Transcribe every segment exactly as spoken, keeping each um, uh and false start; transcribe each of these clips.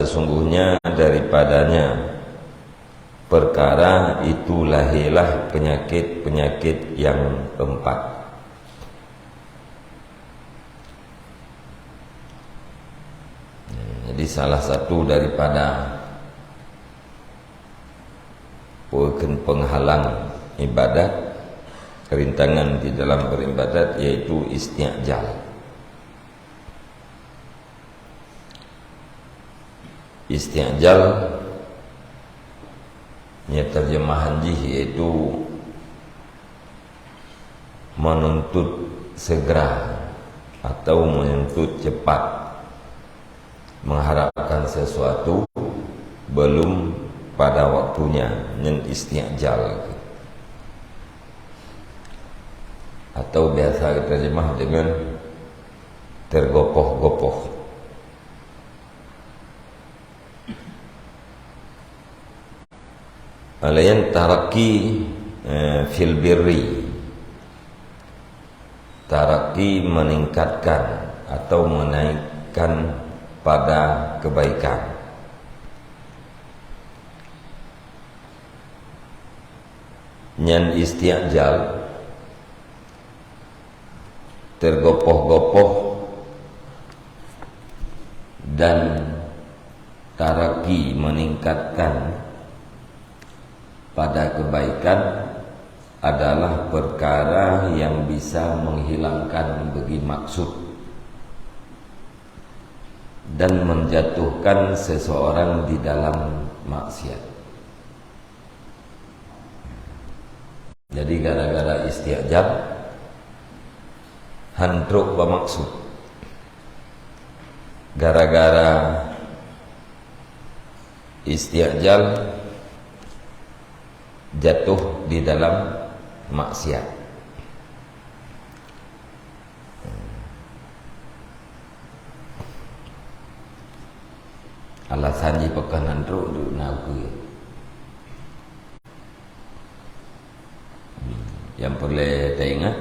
sesungguhnya daripadanya perkara itu lahirlah penyakit-penyakit yang empat. Jadi, salah satu daripada penghalang ibadat, rintangan di dalam beribadat, yaitu isti'jal. Isti'jal, ya, terjemahan jih yaitu menuntut segera atau menuntut cepat, mengharapkan sesuatu belum pada waktunya, nyan isti'jal. Atau biasa kita terjemah dengan tergopoh-gopoh. Lain taraki, eh, fil birri. Taraki meningkatkan atau menaikkan pada kebaikan. Nyan isti'jal, tergopoh-gopoh, dan taraki meningkatkan pada kebaikan adalah perkara yang bisa menghilangkan bagi maksud dan menjatuhkan seseorang di dalam maksiat. Jadi, gara-gara isti'jal, han trok bak maksud. Gara-gara isti'jal, jatuh di dalam maksiat. Alasan jih pakon han trok, na ukeue. Nyang peureulée taingat,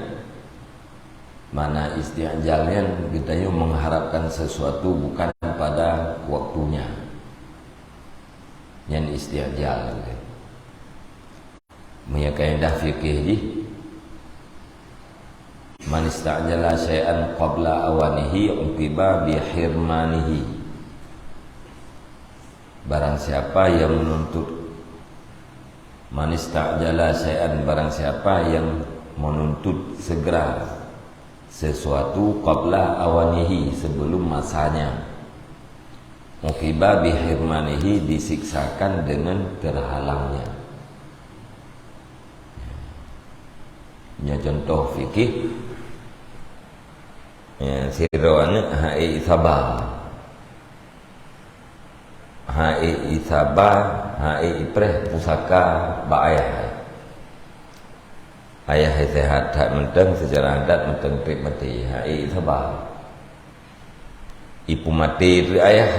makna isti'jal nyan geutanyoe mengharapkan sesuatu bukan pada waktunya. Nyan isti'jal. Meunyoe kaidah fikih jih, "Man ista'jala syai'an qabla awanihi uqiba bihirmanihi." Barang siapa yang menuntut, "Man ista'jala syai'an," barang siapa yang menuntut segera sesuatu, "qabla awanihi," sebelum masanya, "uqiba bihirmanihi," disiksakan dengan terhalangnya. Nyoe contoh fikih, ya, sidroe aneuk han ék isaba. Han ék isaba, han ék ipreh pusaka bak ayah. Ayah sehat that mantong, secara adat mantong treb maté, han ék isaba. Ipeumaté treuk ayah,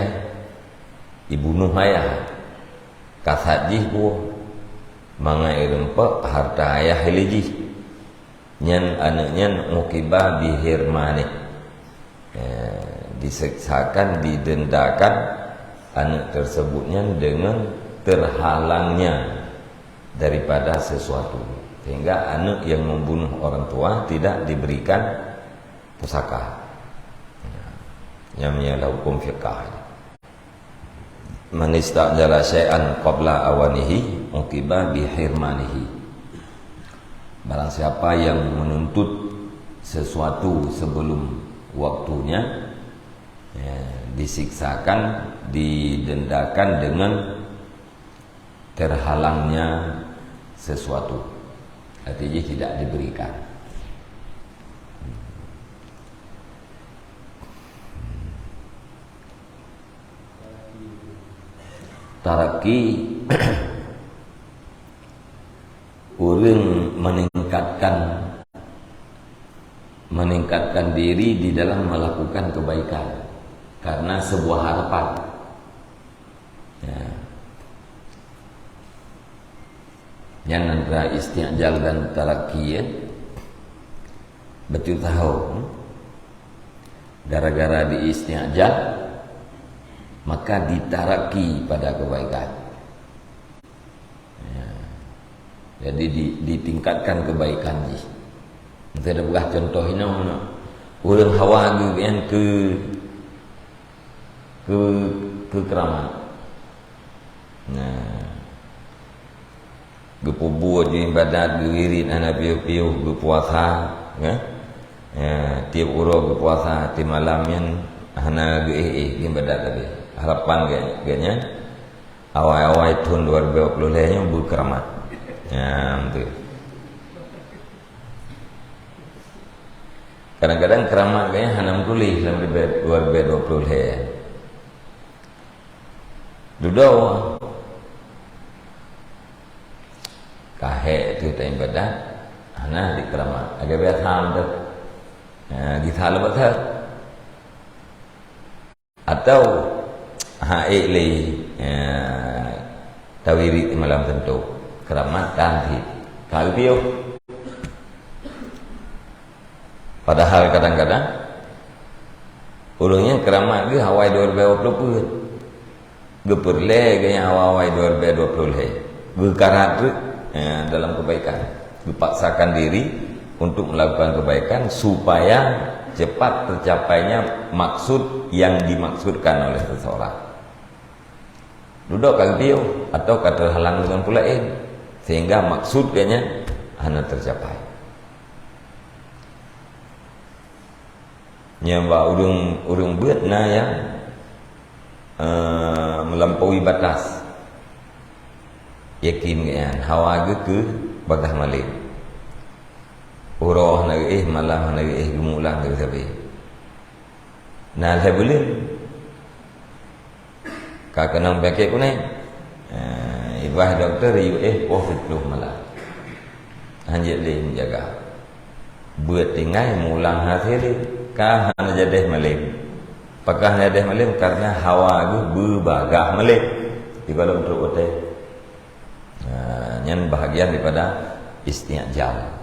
ibunoh ayah. Kasat jih buet, mangat irumpok harta ayah lé jih. Nyan aneuk nyan uqiba bihirmanih. Eh, diseksakan, didendakan aneuk tersebut nyan dengan terhalangnya daripada sesuatu. Sehingga aneuk yang membunuh orang tua tidak diberikan pusaka. Nyan meunyoe lam hukum fiqah. "Man ista'jala syai'an qabla awanihi uqiba bihirmanihi." Barang siapa yang menuntut sesuatu sebelum waktunya, ya, disiksakan, didendakan dengan terhalangnya sesuatu. Artinya tidak diberikan. Taraki, ureuëng meningkatkan, meningkatkan diri di dalam melakukan kebaikan karena sebuah harapan. Ya. Nyan antara isti'jal dan taraki, ya. Beutôi tahu. Gara-gara di isti'jal, Maka ditaraki pada kebaikan. Ya. Jadi di, ditingkatkan kebaikan jih. Meusapeue contoh inoe, ureuëng hawa geuh nyan keu, keu, keu keuramat. Nah, geupeubuet jih iébadat, geuwirit hana piôh-piôh, geupuasa, ya. Ya, tiep uroe geupuasa, tiep malam nyan hana geuéh-éh, geuiébadat lagée. Harapan geuh, geuh nyan, awai-awai thon dua ribu dua puluh lhée nyoe beukeuramat. Ya, beutôi. Kadang-kadang keuramat geuh nyan hana meutuléh lam dua ribu dua puluh lhée. Dudoe. Ka hék teuh taiébadat, hana dikeuramat. Lagée biasa teuh. Ha, gisa leubeh teuh. Atau ha ék lé, ya, tawirit malam teuntu. Keuramat dan sit. Ka geupiôh. Padahal kadang-kadang ureuëng nyang keuramat geuh awai dua ribu dua puluh peuet. Geupeureulée geuh nyang awai-awai dua ribu dua puluh lhée. Geukarat treuk, ya, dalam kebaikan. Geupaksakan diri untuk melakukan kebaikan supaya cepat tercapainya maksud yang dimaksudkan oleh seseorang. Dudoe ka geupiôh atau ka teuhalang deungon peue laén, sehingga maksud geuh nyan hana tercapai. Nyan bak ureuëng, ureuëng beuet na nyang, eh, meulampaui batas. Yakin geuh nyan, hawa geuh keu bagaih malem. Uroe hana geuéh, malam hana geuéh, geumulang geuh sabe. Na lhée buleuen. Ka keunong peunyakét kuneng. Eh, ibaih dokto yue éh poh siplôh malam. Hanjeuet lé meujaga. Beuet tinggai mulang hase lé. Ka hana jadeh malem. Pakon hana jadeh malem? Karena hawa geuh beubagaih malem. Di golom trok watée. Nah, nyan bahagian daripada isti'jal.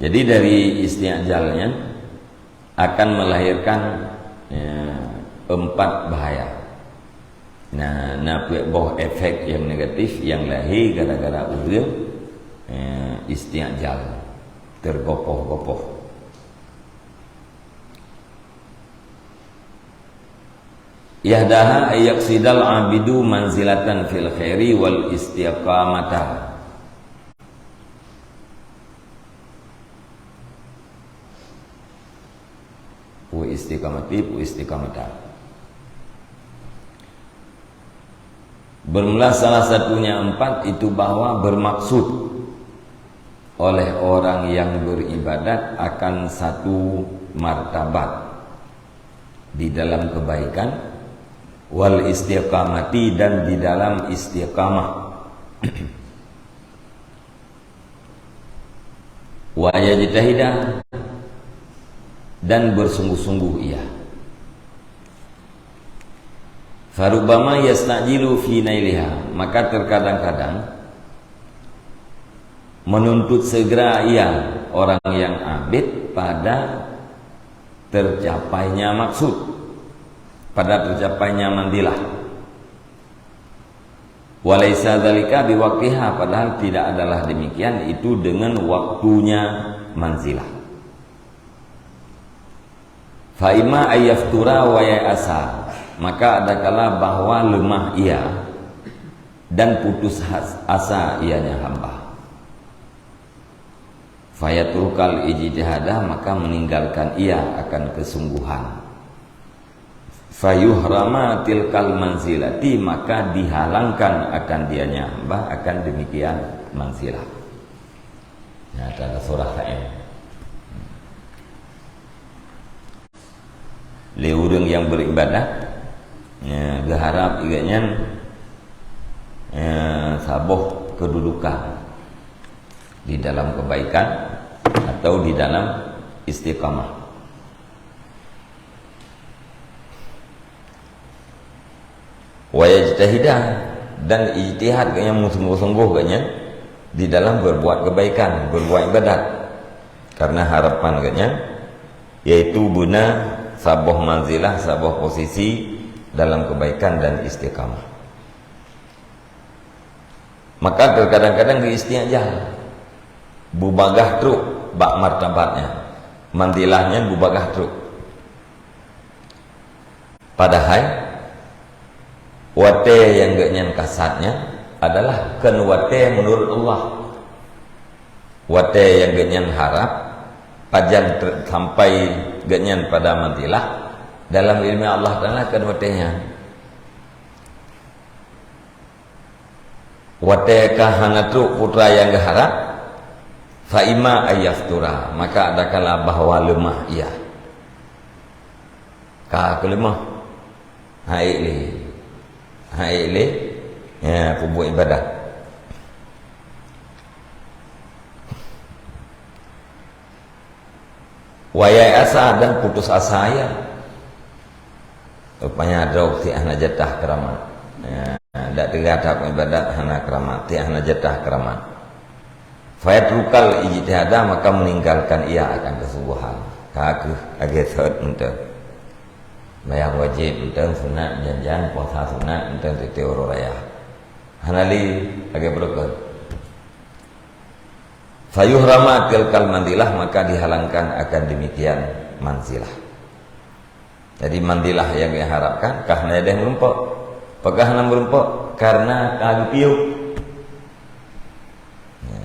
Jadi dari isti'jal nyan akan melahirkan, ya, empat bahaya. Nah, na peuet boh efek nyang negatif nyang lahé gara-gara ureuëng, ya, isti'jal, tergopoh-gopoh. Ihdaha ay yaqsidal abidu manzilatan fil khairi wal istiqamata. Wa istiqamati, wa istiqamata. Bermula salah satunya empat itu bahwa bermaksud oleh orang yang beribadat akan satu martabat di dalam kebaikan, wal istiqamati, dan di dalam istiqamah. Wa yajtahida, dan bersungguh-sungguh ia. Farubbama yasta'jilu fi nailiha, maka terkadang-kadang menuntut segera ia orang yang abid pada tercapainya maksud, pada tercapainya manzilah. Walaisa dzalika biwaqtiha, padahal tidak adalah demikian itu dengan waktunya manzilah. Fa imma ayyaftura wa ya'asa, maka adakala bahwa lemah ia dan putus has-, asa ianya hamba. Fayatrukal ijtihada, maka meninggalkan ia akan kesungguhan. Fayuhrama tilkal manzilati, maka dihalangkan akan dianya hamba akan demikian manzilah. Nah, tanda surah laén. Lé ureuëng nyang beribadah, ya, geuharap geuhnyan, ya, saboh kedudukan di dalam kebaikan atau di dalam istiqamah. Wa yajtahida, dan ijtihad geuhnyan, meusungguh-sungguh geuhnyan, di dalam berbuat kebaikan, berbuat ibadat. Karena harapan geuhnyan yaitu beuna saboh manzilah, saboh posisi dalam kebaikan dan istiqamah. Maka terkadang-kadang geu-isti'jal, beubagaih trok bak martabatnya, manzilah nyan beubagaih trok. Padahai watée nyang geuhnyan kasatnya adalah kon watée meunurot Allah. Watée nyang geuhnyan harab, pajan ter-, sampai geuhnyan pada manzilah, dalam ileumé Allah Taala kon watée nyan. Watée ka hana trok putra nyang geuharab, fa imma ayyaftura, maka adakala bahwa leumah ia. Ka keuleumah. Hai lé. Hai lé. Ya, peubuet ibadah. Wayai asa dan putus asa ia. Rupanya droe tiek hana jatah keuramat. Ya, dak teuga that ibadat hana keuramat, tiek hana jatah keuramat. Fayatrukal ijtihada, maka meninggalkan ia akan kesungguhan. Ka kheueh lagée thot meuteun. Bayang wajéb meuteun, sunat jan-jan, puasa sunat meuteun, tiep-tiep uroe raya. Hana lé lagée beurukon. Fayuhrama tilkal manzilah, maka dihalangkan akan demikian manzilah. Jadi manzilah nyang geuharapkan ka hana jadeh meurumpok. Pakon hana meurumpok? Karena ka geupiôh. Ya.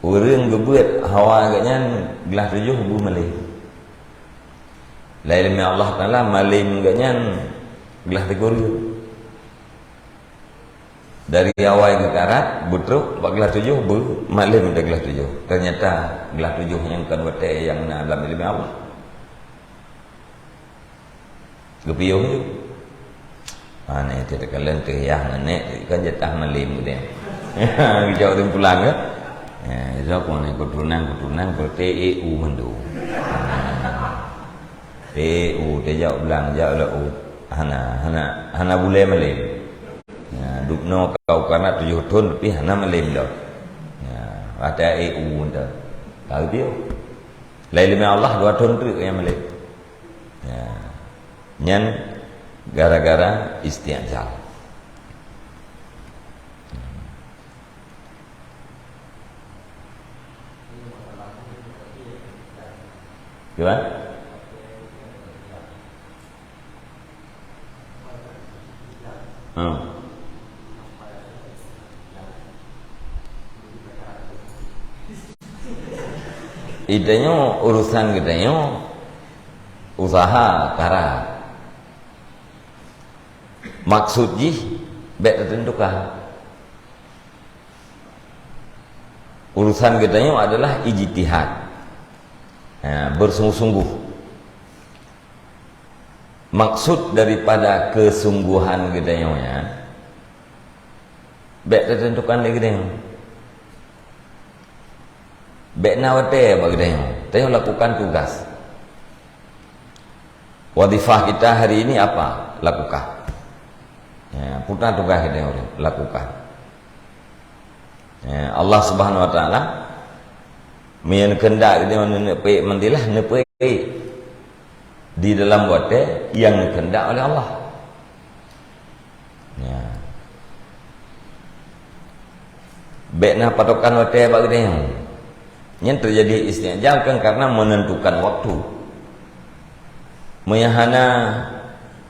Ureuëng geubeuet hawa geuhnyan glah tujoh beuh malém. Laén ileumé Allah Taala malém geuhnyan glah sikureueng. Dari awai geukarat, beutrok bak glah tujoh, beumalém di glah tujoh. Ternyata glah tujoh nyan kon watée nyang na lam ileumé Allah. Geupiôh ju. Aneh, teukalon teuh yah ngon nek, kan jatah malém geude. Geujaweueb pulang ke? Ya, itu aku ni keturunan-keturunan berarti E U mandum. E U, tejak ulang, jak ulang U. Hana, hana, hana bulée malém. Ya, dubnoe kau kana tujoh thon, tapi hana malém dah. Ya, watée E U dah. Tahu dia. Laén ileumé Allah dua thon treuk nyang malém. Ya. Nyan gara-gara isti'jal. Gimana? Hmm. Geutanyoe, urusan geutanyoe, usaha kara. Maksud jih bék teuteuntukan. Urusan geutanyoe adalah ijtihad. Ha, bersungguh-sungguh. Maksud daripada kesungguhan geutanyoe nyan, bék teuteuntukan lé geutanyoe. Bék na watée bak geutanyoe. Tanyoe lakukan tugas. Wadhifah kita hari ini apa? Lakukan. Ya, peue tugas geutanyoe, lakukan. Ya, Allah Subhanahu Wa Taala, meunyoe neukeundak geutanyoe neupeuék manzilah, neupeuék di dalam watée nyang neukeundak oleh Allah. Ya. Bék na patokan watée bak geutanyoe. Nyan teujadi isti'jal kan karena menentukan waktu. Meunyoe hana,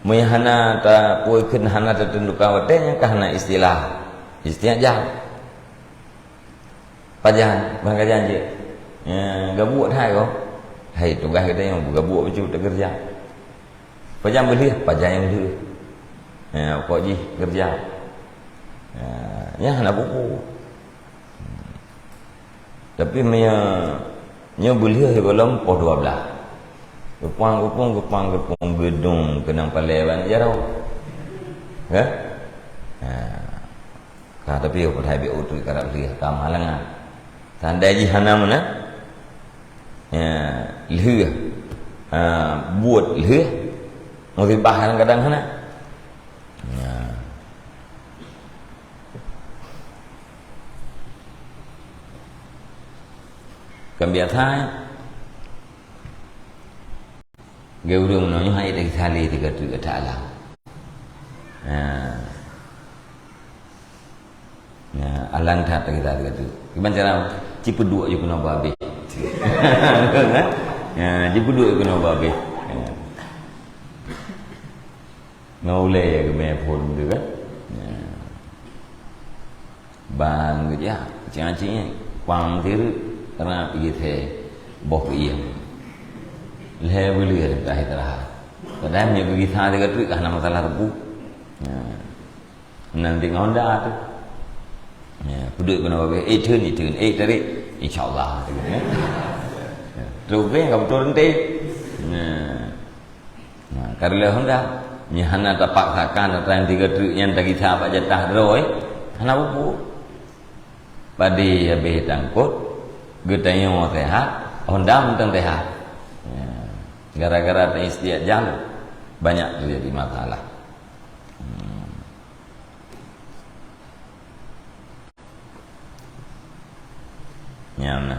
meunyoe hana ta-, peue kheun hana teuteuntukan watée, nyan ka hana istilah isti'jal. Pajan, bang ka janji. Ya, gabuek hai ko. Hai tugaih geutanyoe, gabuek bacut teukeureuja. Pajan beulheueh, pajan nyang lheueh. Ya, pokok jih keureuja. Ya, nyan hana buku. Tapi meunyoe, nyoe beulheueh sigohlom poh dua blaih. Geupang, geupang, geupang, geupang, geudong keunong palée ban jaroe. Kan? Ha. Ka tapi padahai beu uteuk karab lheueh ka malangan. Tandai jih hana meunan. Ya, lheueh. Ha, buet lheueh. Musibah kadang-kadang hana. Ya. Kan biasa, eh? Geu ureueng meunyoe hai dari saleh tiga tu kata Allah. Ha. Ya, alang that kita kata. Kiban cara cipeuduek je keunoe babeh. Ya, cipeuduek je keunoe babeh. Ya. Ngon ulèe geumè phôn tu kan. Ya. Bang geujak, cing-cing, pang tiru, rap ié thé, boh ié. Lhèe buleuen ka hai teulah. Padahai meunyoe geugisa tiga tu ka hana masalah rupu. Ya. Nan di Honda tu. Ya, peuduek keunoe babeh, eh, theun, eh, theun, eh, tarék. Insya Allah, gitu, ya. Ya, trok beh, ka beutôi rente. Ya. Nah, ka reuloh Honda. Nyan hana tapaksakan atra nyang tiga treuk nyan tagisa bak jatah droe, eh. Hana peue-peue. Padé habéh tangkot, geutanyoe sehat, Honda mantong sehat. Ya. Gara-gara taisti'jal, banyak terjadi masalah. Hmm. Nyan na.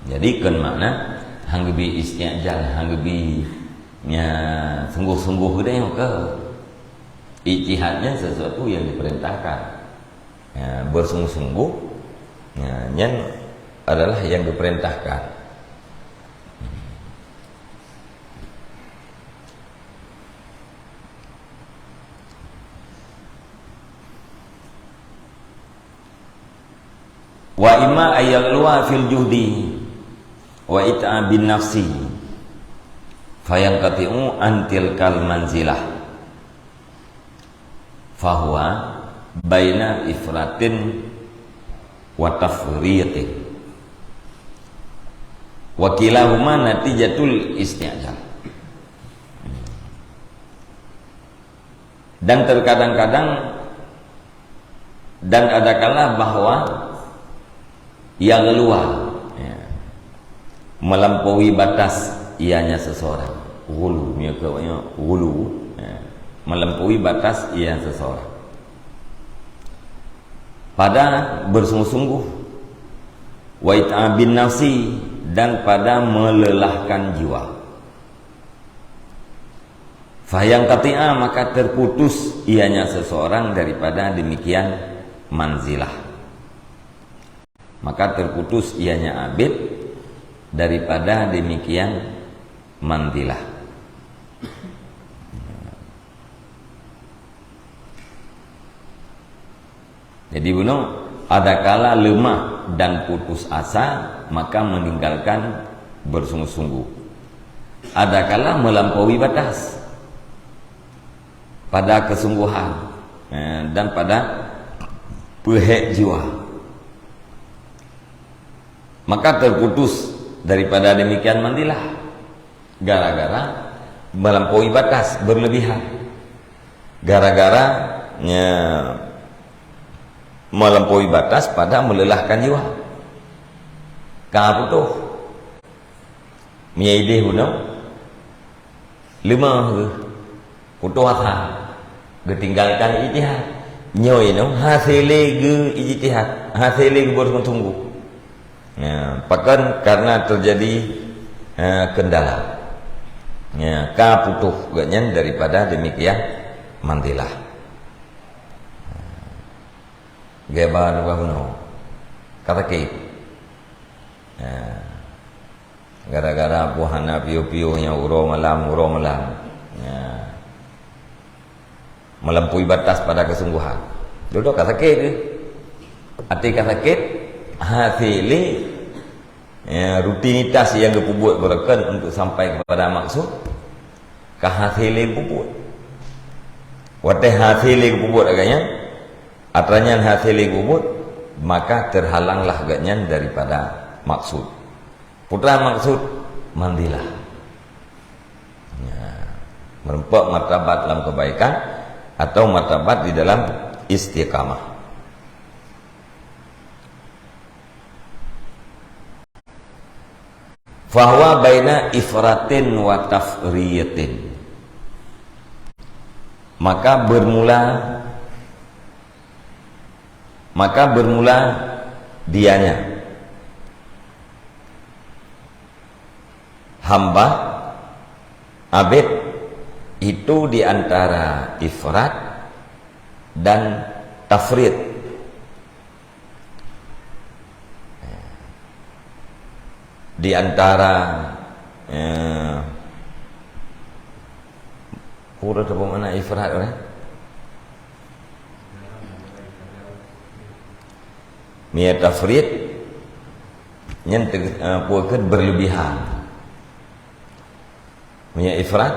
Jadi, kon makna, han geubi isti'jal, han geubi, nya, sungguh-sungguh geutanyoe keu. Ijtihad nyan sesuatu yang diperintahkan. Ya, bersungguh-sungguh, ya, nyan adalah yang diperintahkan. Wa imma ay yaghluwa fil juhdi wa it'abin nafsi, fayanqati'u an tilkal manzilah, fahuwa baina ifratin wa tafriyatin, wa kilahuma natijatul isti'jal. Dan terkadang-kadang, dan adakala bahwa yaghluwa, ya, melampaui batas ianya seseorang. Ghulu, ya, ghulu, ya, melampaui batas ia seseorang. Pada bersungguh-sungguh, wa it'abin nafsi, dan pada melelahkan jiwa. Fayanqati'a, maka terputus ianya seseorang daripada demikian manzilah. Maka terputus ianya abid daripada demikian manzilah. Jadi bunoe, adakala lemah dan putus asa, maka meninggalkan bersungguh-sungguh. Adakala melampaui batas pada kesungguhan, eh, dan pada peuhék jiwa, maka terputus daripada demikian manzilah. Gara-gara melampaui batas, berlebihan. Gara-gara, ya, melampaui batas pada melelahkan jiwa. Ka putôh. Meunyoe idéh bunoe, leumah geuh. Putôh asa. Geutinggalkan ijtihad. Nyoe inoe hasé lé geu ijtihad. Hasé lé geubeureuntunggu. Ya, pakon karena terjadi, eh, kendala. Ya, ka putôh geuhnyan daripada demikian manzilah. Geuba dua bunoe. Ka sakét. Ya. Gara-gara peue hana piôh-piôh nyang uroe malam, uroe malam. Ya. Melampaui batas pada kesungguhan. Dudoe ka sakét geuh. Até ka sakét, hasé lé, ya, rutinitas nyang geupeubuet beureukan untuk sampai kepada maksud, ka hasé lé geupeubuet. Watée hasé lé geupeubuet agaknyan, atra nyan hasé lé geupeubuet, maka terhalanglah geuhnyan daripada maksud. Putra maksud manzilah. Ya. Meureumpok martabat lam kebaikan atau martabat di dalam istiqamah. Fahuwa baina ifratin wa tafriyatin. Maka bermula Maka bermula dianya hamba, abid, itu di antara ifrat dan tafrid. Di antara, eh, kureueng teupeue makna ifrat, eh? Meunyoe tafrid, nyan teu-, eh, peue kheun, berlebihan. Meunyoe ifrat,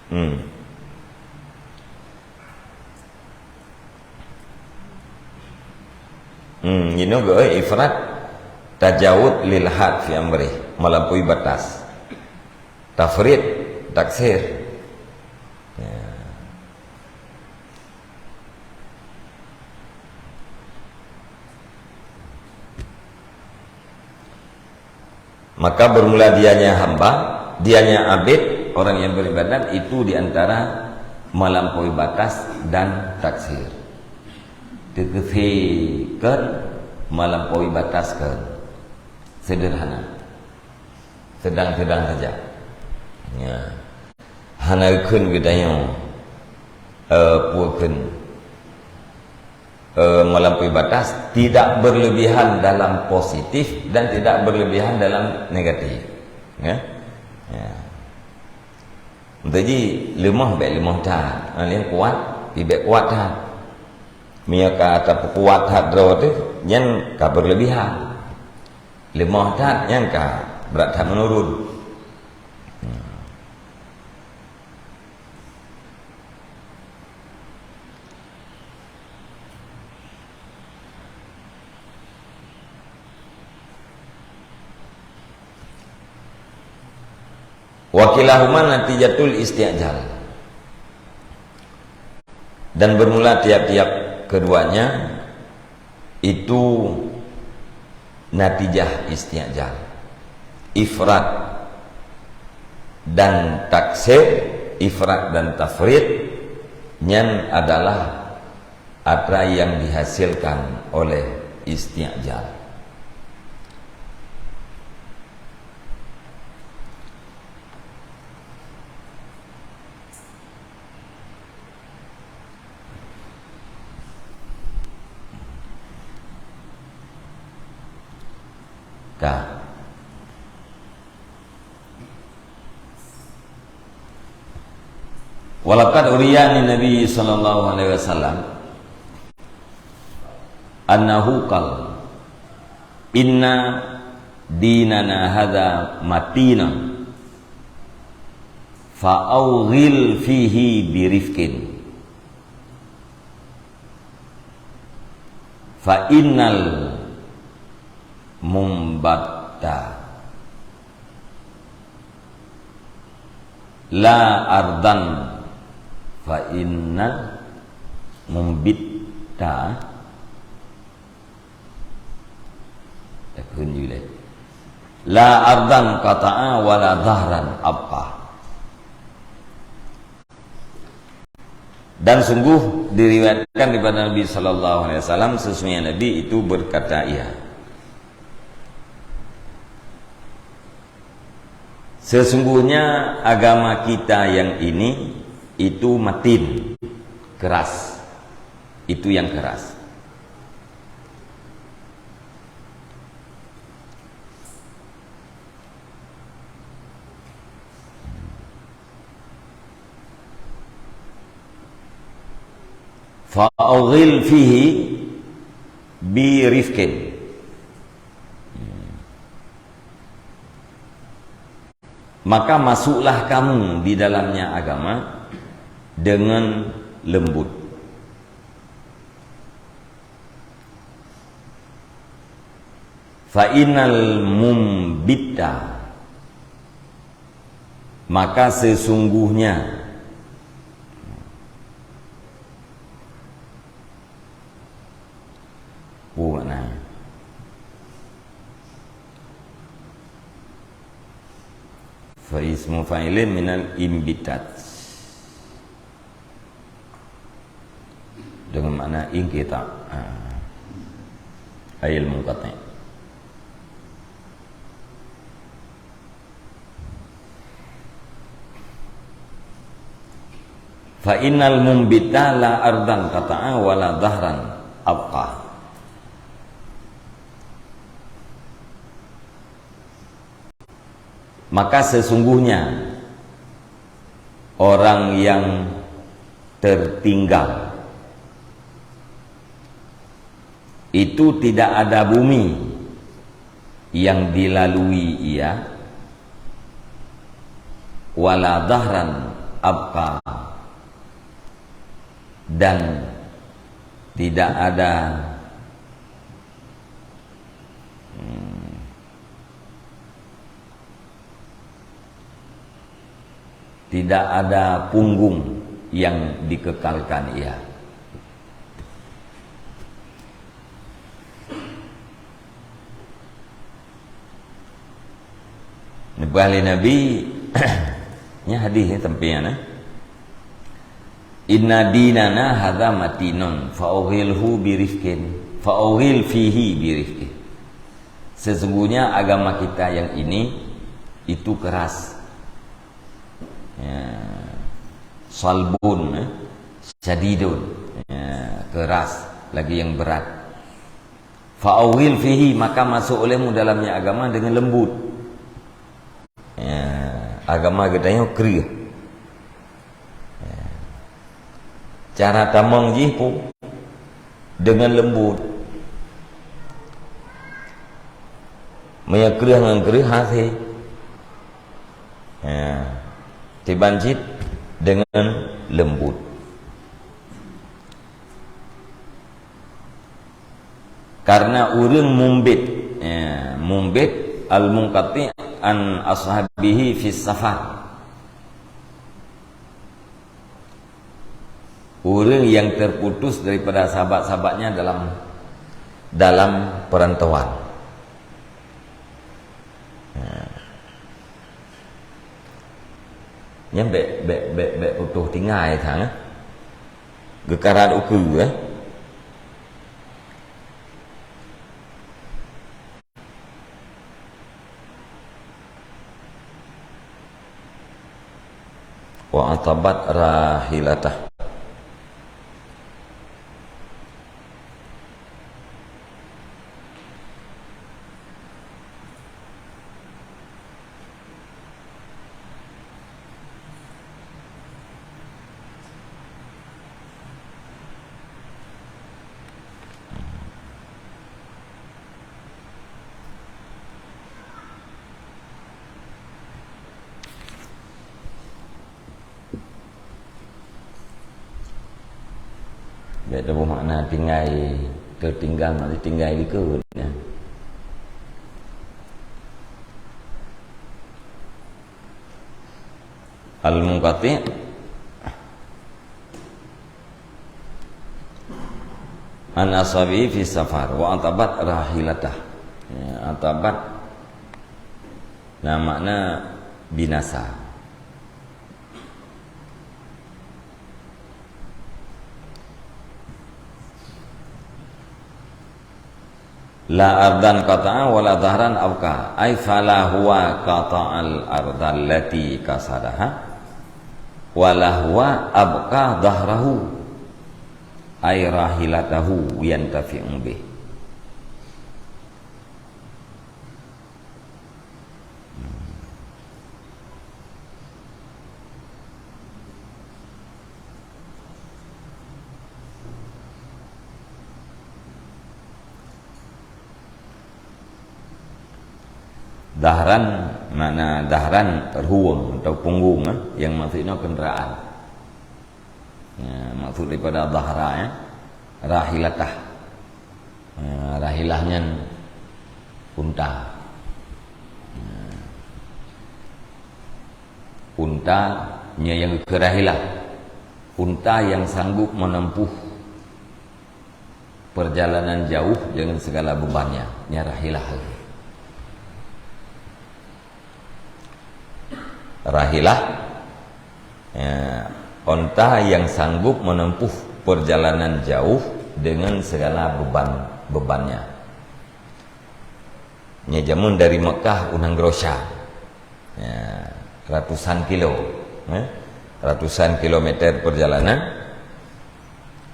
hmm. Hmm, inoe geuh ifrat, tajawuz lil had fi amrih, melampaui batas. Tafrid, taksir. Ya. Maka bermula dianya hamba, dianya abid, orang yang beribadat, itu di antara melampaui batas dan taksir. Teukeusé kheun, melampaui batas kheun. Sederhana. Sedang-sedang saja. Ya. Hana kheun geutanyoe, eh, peue kheun, eh, melampaui batas, tidak berlebihan dalam positif dan tidak berlebihan dalam negatif. Ya. Ya. Meunteuk jih leumoh, bèk leumoh that. Nyang kuat, pih bèk kuat that. Meunyoe ka tapeukuat that droe teuh, nyan ka berlebihan. Leumoh that, nyan ka brat that menurun. Wa kilahuma natijatul isti'jal. Dan bermula tiap-tiap keduanya itu natijah isti'jal. Ifrat dan taksir, ifrat dan tafrid, nyan adalah atra yang dihasilkan oleh isti'jal. Ka. Walaqad uriya 'anin Nabi sallallahu alaihi wasallam annahu qala, "Inna dinana hadza matinun, fa awghil fihi birifqin." Fa innal mumbatta la ardan, fa innal mumbitta, takheun ju lé. La ardan qata'a wa la dhahran abqa. Dan sungguh diriwayatkan daripada Nabi sallallahu alaihi wasallam, sesungguhnya Nabi itu berkata, ia, "Sesungguhnya agama kita yang ini itu matin, keras." Itu yang keras. Fa awghil fihi bi rifqin. Maka masuklah kamu di dalamnya agama dengan lembut. Fa innal mumbitta, maka sesungguhnya, peue makna? Ismu fa'ilin minal imbitat. Dengan makna inqita'. Ha. Ayil munqati'. Fa innal mumbita la ardan qata'a wa la dhahran abqa. Maka sesungguhnya orang yang tertinggal itu tidak ada bumi yang dilalui ia, wala dhahran abqa, dan tidak ada, hmm, tidak ada punggung yang dikekalkan ia. Neupeugah lé Nabi, nyan hadis nyan tampéng, eh. "Inna dinana hadza matinun, fa ughilhu birifqin, fa ughil fihi birifqin." Sesungguhnya agama kita yang ini itu keras. Ya. Salbun, eh. Syadidun. Ya, keras, lagi yang berat. Fa ughil fihi, maka masuk olehmu dalamnya agama dengan lembut. Ya, agama geutanyoe kreueh. Ya. Cara tamong jih pun dengan lembut. Meunyoe kreueh ngon kreueh hase. Ya. Tiban cit dengan lembut. Karena ureuëng mumbit, ya, mumbit al-munqati' an ashabihi fis safar. Ureuëng yang terputus daripada sahabat-sahabatnya dalam, dalam perantauan. Ya. Nyan bék, bék, bék, bék putôh tinggai sang, eh. Geukarat ukeue, eh. Wa atabat rahilatah. Bék taboh makna tinggai, teutinggai, makna tinggai likot, ya. Al-munqati' an ashabi fi safar wa atabat rahilatah. Ya, atabat, nah, makna binasa. La ardan qata'a wa la dhahran abqa. Ai fala huwa qata'al ardal lati qasadaha, wa la huwa abqa dhahrahu, ai rahilatahu yantafi'u bih. Dahran, makna dahran rueng atau punggung, eh, nyang maksud nyoe kenderaan. Ya, maksud daripada dahra, ya, rahilatah. Ya, rahilah nyan unta. Ya. Unta nyan nyang keu rahilah. Unta yang sanggup menempuh perjalanan jauh dengan segala bebannya, nyan rahilah. Rahilah, ya, onta yang sanggup menempuh perjalanan jauh dengan segala beban-bebannya. Nyan jameun dari Mekah u Nanggroe Syam. Ya, ratusan kilo, eh, ratusan kilometer perjalanan.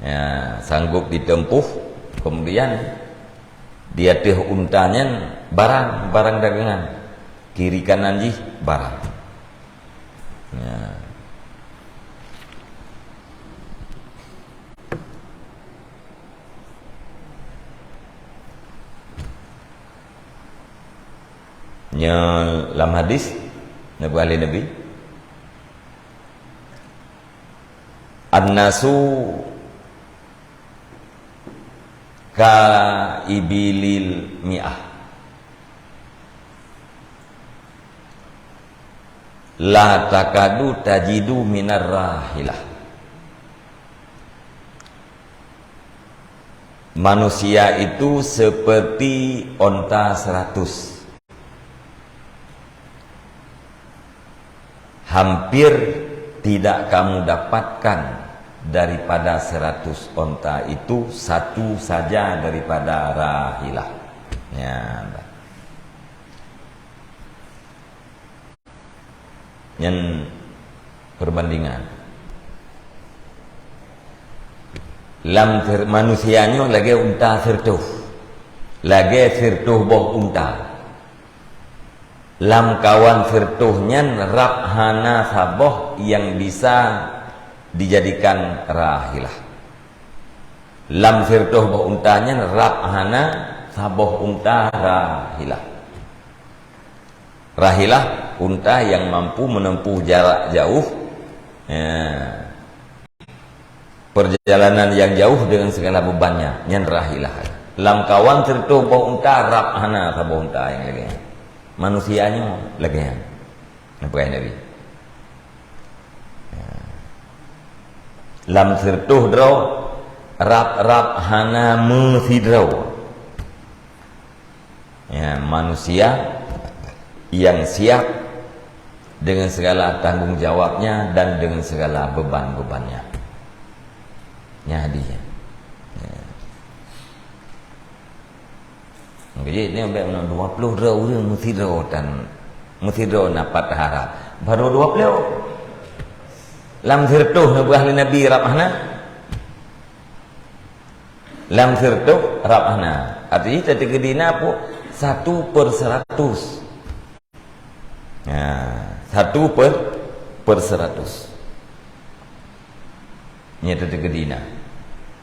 Ya, sanggup ditempuh, kemudian di ateueh unta nyan barang, barang dagangan. Kiri kanan jih barang. Ya. Nyoe lam hadis, neupeugah lé Nabi, "An-nasu ka ibilil mi'ah, la takadu tajidu minar rahilah." Manusia itu seperti onta seratus. Hampir tidak kamu dapatkan daripada seratus onta itu satu saja daripada rahilah. Ya. Nyan perbandingan. Lam ter-, manusia nyoe lagée unta sirtoh. Lagée sirtoh boh unta. Lam kawan sirtoh nyan rab hana saboh nyang bisa dijadikan rahilah. Lam sirtoh boh unta nyan rab hana saboh unta rahilah. Rahilah, unta yang mampu menempuh jarak jauh, ya, perjalanan yang jauh dengan segala bebannya, nyan rahilah. Lam kawan sirtoh boh unta rab hana saboh unta nyang lagée nyan. Manusia nyoe lagée nyan. Neupeugah Nabi. Ya. Lam sirtoh droe rab-rab hana meusidroe. Ya, manusia yang siap dengan segala tanggung jawabnya dan dengan segala beban-bebannya. Nya dia. Ya. Jadi, ni ambil mana dua puluh droe ureuëng meusidroe dan meusidroe na pat harab. Baru dua puluh. Lam sirtoh neupeugah lé Nabi rab hana. Lam sirtoh rab hana. Artinya, teukeudi na pun satu per seratus. Ya, satu per, per seratus. Nya teukeudi na.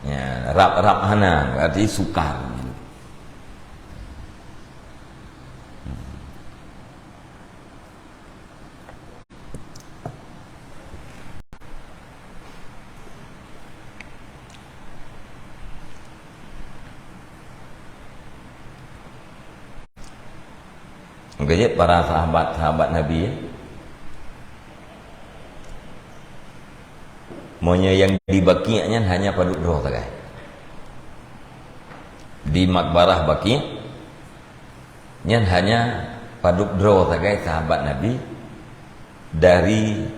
Ya, rab, rab hana, berarti sukar. Maka jeuet para sahabat-sahabat Nabi, ya. Meunyoe nyang di Baqi' nyan hanya padub droe sagai. Di makbarah Baqi' nyan hanya padub droe sagai sahabat Nabi dari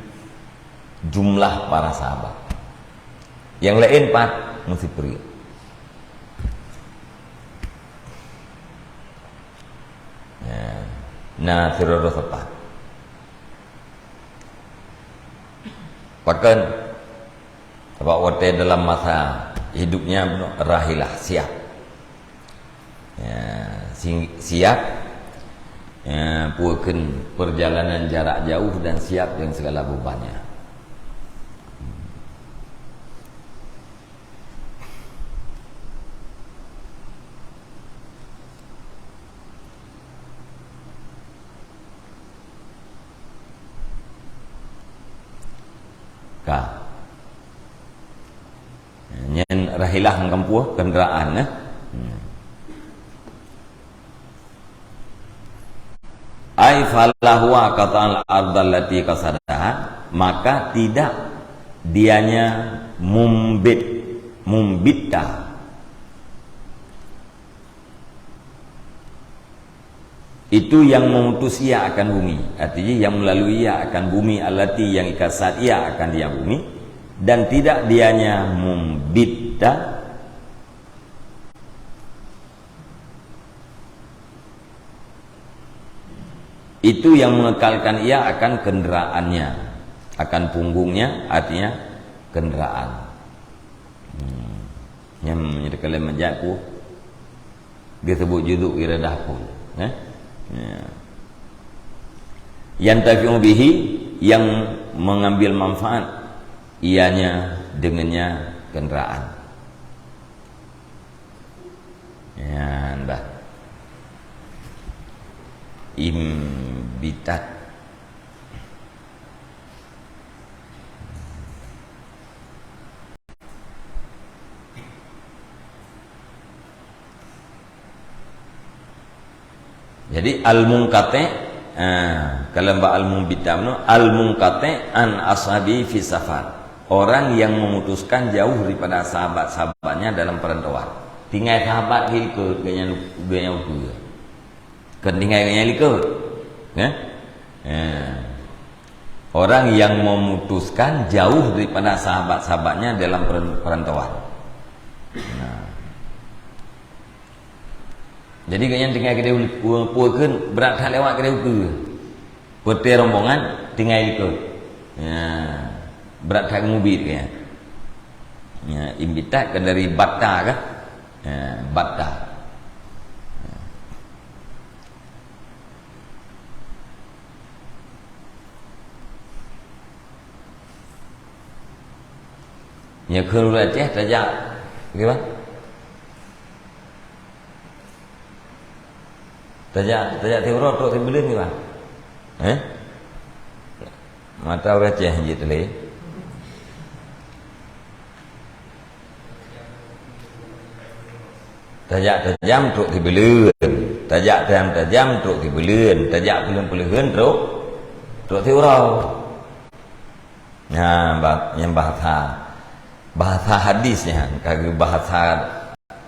jumlah para sahabat. Nyang laén pat meusipriek. Ya. Na sidroe-droe sapat. Pakon? Sabab watée dalam masa hidupnya rahilah, siap. Ya, si-, siap, ya, peukeun perjalanan jarak jauh dan siap dengan segala bebannya. Ka. Nyan rahilah ngon kamoe kenderaan, eh. Hmm. Ai fala huwa qata'al ardal lati qasadaha, maka tidak dianya mumbit, mumbitta. Itu yang memutus ia akan bumi, artinya yang melalui ia akan bumi, allati yang ikasat ia akan dia bumi, dan tidak dianya membitta, itu yang mengekalkan ia akan kenderaannya, akan punggungnya, artinya kenderaan. Hmm. Nyang meunyoe kalian manjat ku, geusebut juzuk iradah pun, eh? Ya. Yantafi'u bihi, yang mengambil manfaat ianya, dengannya, kenderaan. Ya, dah. Imbitat. Jadi al-munqati', eh, kalau bak al-munbitta, al-munqati' an ashabi fi safar. Orang yang memutuskan jauh daripada sahabat-sahabatnya dalam perantauan. Tinggai sahabat geuh likot, geuh nyan, geuh nyan ukeue. Kon tinggai geuh nyan likot. Ya? Ya. Orang yang memutuskan jauh daripada sahabat-sahabatnya dalam peran-, perantauan. Nah. Jadi geuh nyan tinggai keudeh u-, u-, ukeue, brat that lewat keudeh ukeue. Peuté rombongan tinggai likot. Ya. Brat that geumubiet geuh nyan. Ya, imbitat kan dari batta kah? Ya, batta. Nyoe kheun ureueng Aceh tajak, kiban? Tajak, tajak tiep uroe trok Sibeuleuen kiban? Eh? Mata ureueng Aceh jeuet teuh lé. Tajak tajam trok Sibeuleuen, tajak tajam-tajam trok Sibeuleuen, tajak peuleuheuen-peuleuheuen trok, trok tiep uroe. Nah, ba-, nyang bahasa, bahasa hadis nyan ka geubahasa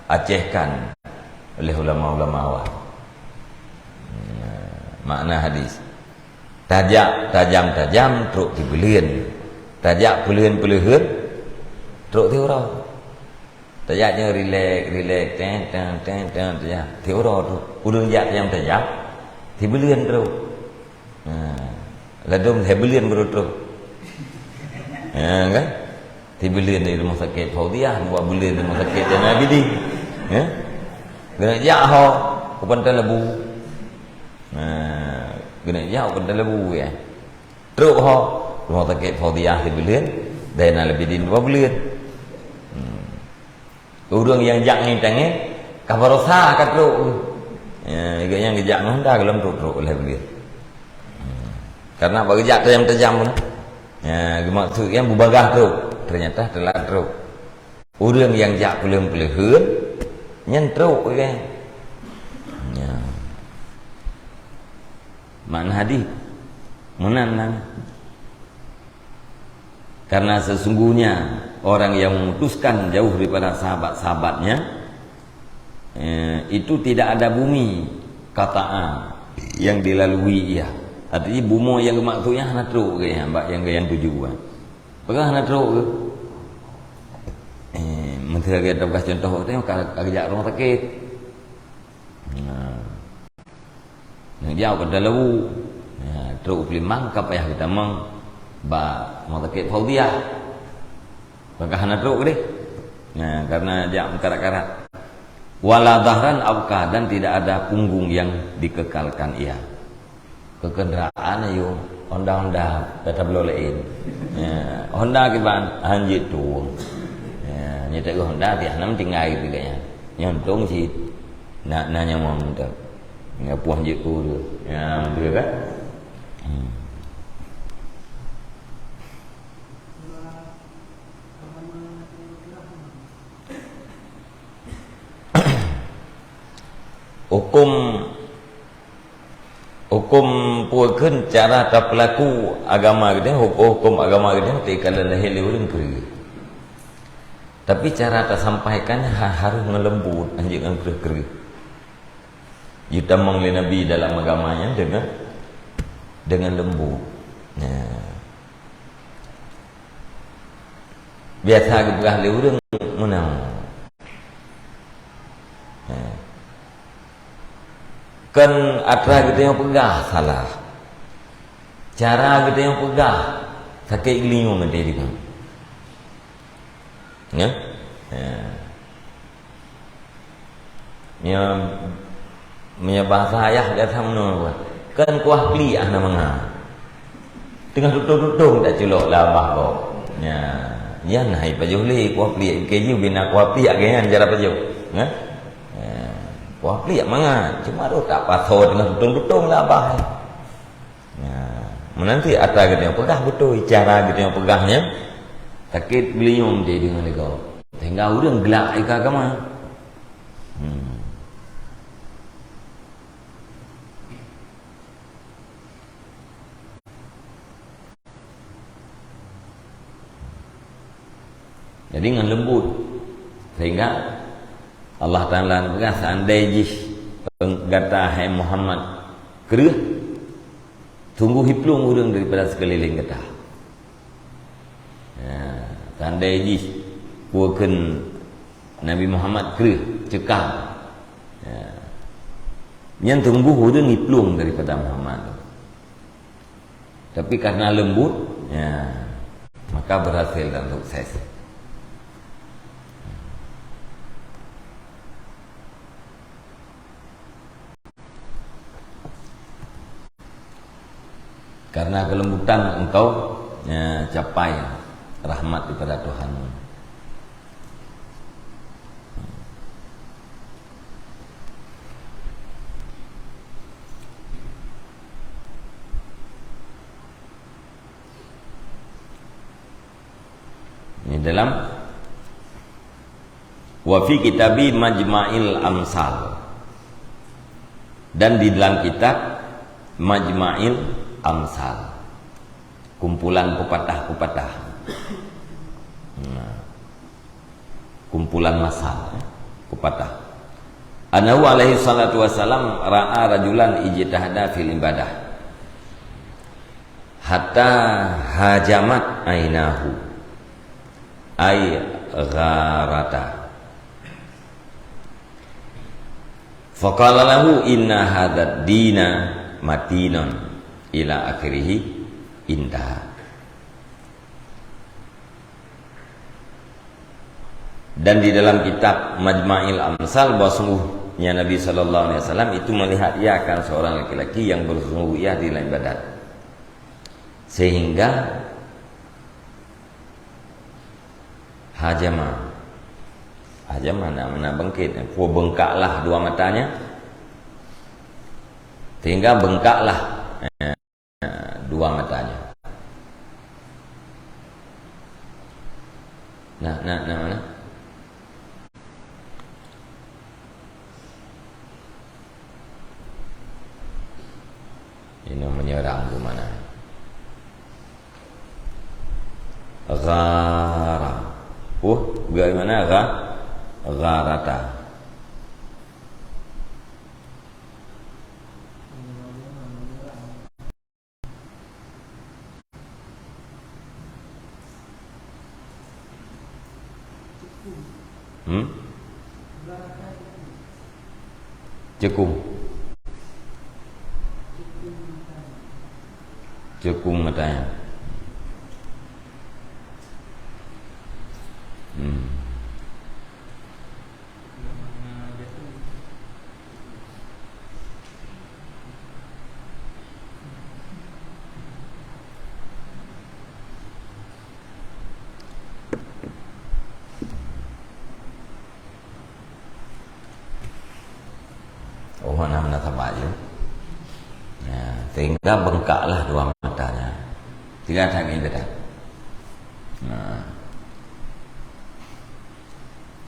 Acehkan oleh ulama-ulama awam. Nah, makna hadis. Tajak tajam-tajam trok Sibeuleuen. Tajak peuleuheuen-peuleuheuen trok tiep uroe. Tajak nyoe rilek, rilek, teng, teng, teng, teng, tajak. Tiep uroe trok. Ureueng jak tajam-tajam, Sibeuleuen trok. Ha. Ladôm lhèe buleuen baru trok. Ha, kan? Sibuleuen di rumah sakit Fauziah, dua buleuen di rumah sakit Zainal Abidin. Ha? Keuneuk jak ho u Pantai Labu. Ha, keuneuk jak u Pantai Labu, ya. Trok ho rumah sakit Fauziah sibuleuen, Zainal Abidin dua buleuen. Hmm. Ureueng nyang jak ngieng tangieng, ka baroesa ka trok. Ya, gobnyan geujak ngon Honda, golom trok-trok lhèe buleuen. Karena bak geujak tajam-tajam pun. Ya, geumaksud nyan beubagaih trok. Ternyata teulat trok. Ureueng nyang jak peuleuheuen-peuleuheuen, nyan trok, kan. Ya. Makna hadis. Meunan nan. Karena sesungguhnya orang yang memutuskan jauh daripada sahabat-sahabatnya, eh, itu tidak ada bumi, kata A, yang dilalui ia. Artinya, bumoe nyang geumaksud nyan hana trok geuh nyan, bak nyang geuh nyan tuju, kan. Peugah hana trok geuh. Eh, meuseu lagèe tabeugaih cuntoh, tengok ka, ka geujak rumoh sakét. Nah. Neujak u Kota Labu. Ya, trok u Peulimang ka payah geutamong bak Rumah Sakit Fauziah. Maka hana trok deh. Ya, karena jak meukarat-karat. Wala dhahran abqa, dan tidak ada punggung yang dikekalkan ia. Keu kendaraan ayo Honda-Honda, ka tabloe laén. Ya, Honda kiban, hanjeuet tueng. Ya, nyetek Honda tiah nam tinggai keu gaya. Nyontong cit. Na, na nyang mantap. Nyoe puih jeuet ku tu. Ya, betul kan? Hmm. Hukum, hukum peue kheun cara tapeulaku agama geutanyoe, hukum, hukum agama geutanyoe teuka lé lahé lé ureueng kreueh. Tapi cara tasampaikan ha-, harôh ngon leumbot, hanjeuet ngon kreueh-kreueh. Jitamong lé Nabi dalam agama nyan deungon, deungon leumbot. Nah. Biasa geupeugah lé ureuëng meunan. Nah. Kon atra geutanyoe peugah salah. Cara geutanyoe peugah sakét geulinyueng geutanyoe deungon. Ya? Ya. Meunyoe, meunyoe bahasa ayah gata meunoe, kan kuah pliek hana mangat. Teungoh tutong-tutong taculok lam abah gob. Ya. Nyan hai pajoh lé kuah pliek. Keujih bina kuah pliek lagée nyan cara pajoh. Ya? Ya. Kuah pliek mangat. Cuma roh tak pasoe teungoh tutong-tutong lam abah. Ya, meunan cit atra geutanyoe peugah beutôi, cara geutanyoe peugah nyan sakét geulinyueng geutanyoe deungon lé gob. Sehingga ureuëng glak ika agama. Hmm. Jadi ngon leumbot. Sehingga Allah Taala peugah, seandai jih gata hai Muhammad kreueh, sungguh jiplueng ureuëng daripada sikeulileng gata. Ya, seandai jih peue kheun Nabi Muhammad kreueh, ceukam. Ya. Nyan sungguh ureuëng jiplueng daripada Muhammad. Tapi karena leumbot, ya, maka berhasil dan sukses. Karena kelembutan engkau, ya, capai rahmat daripada Tuhanmu. Ini dalam, wa fi kitabi Majma'il Amsal. Dan di dalam kitab Majma'il Amsal. Kumpulan pepatah-pepatah. Nah. Kumpulan masal, ya. Pepatah. Annahu alaihi salatu wassalam ra'a rajulan ijtahada fil ibadah. Hatta hajamat ainahu. Ay gharata. Faqala lahu inna hadzad dina matinun ila akhirih intaha. Dan di dalam kitab Majma'il Amsal bahwa sungguhnya Nabi sallallahu alaihi wasallam itu melihat ia akan seorang laki-laki yang bersungguh ia di dalam ibadat. Sehingga hajama. Hajama na, na bangkit. Peue, bengkaklah dua matanya. Sehingga bengkaklah, eh, dua matanya. Nah, nah, nah, mana? Ini menyerang ke mana? Ghara. Oh, bagaimana gha-, gharata? Hmm? Cekung. Cekung matanya. Hmm. Oh, mana, mana sabar je. Ya, sehingga bengkaklah dua matanya. Tiga tangan dia dah. Nah.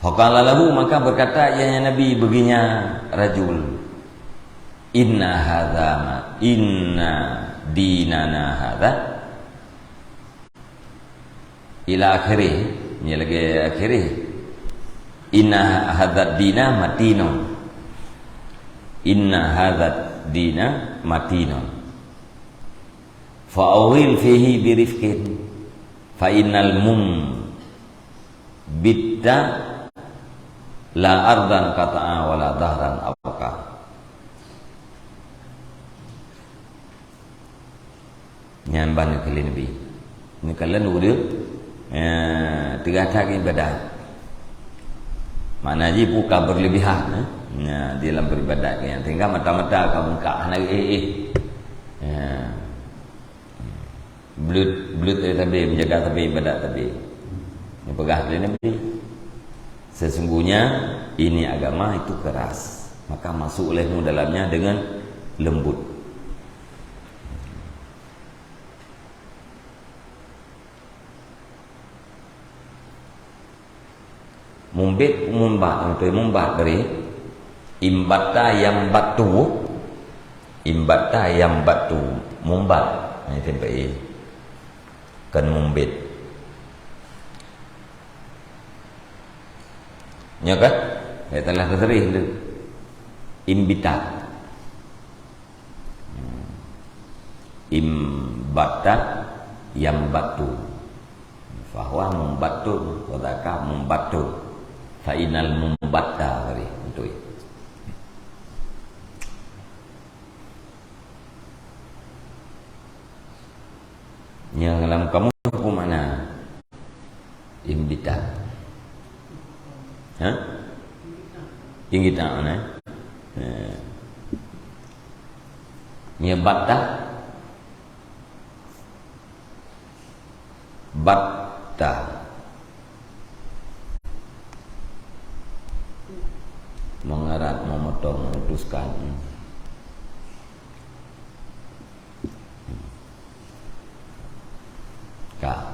Faqala lahu, maka berkata ianya Nabi baginya rajul, "Inna hadza ma, inna dinana hadza." Ila akhirih, ni lagi akhirih. "Inna hadzad dina matinun." "Inna hadzad dina matinun, fa awghil fihi birifqin, fa innal mumbitta la ardan qata'a wa la dhahran abqa." Nyan ban keu lé Nabi. Neukalon ureuëng, eh, teuga that ibadat. Makna jih bukan berlebihan, eh. Nah, di dalam beribadat nyan. Sehingga mata-mata ka bungkak hana eh, eh. Ya. Bluet, bluet eh, tabe, menjaga tabe, ibadat tabe. Neupeugah lé Nabi, "Sesungguhnya ini agama itu keras, maka masuk olehmu dalamnya dengan lembut." Mumbit, mumbat, beutôi mumbat bri. Imbata yambatu. Imbata yambatu. Mumbat. Nah, itu sampai i. Kan mumbit. Nya kan? Ya, telah terserih tu. Imbita. Imbata yambatu. Fahuwa mumbatun, wa dzaka mumbatun. Fa innal mumbatta tadi, beutôi. Nyang lam kamus peue makna? Imbita. Ha? Imbita mana? Ha. Nya batta. Batta. Mengarat, memotong, memutuskan. Ka.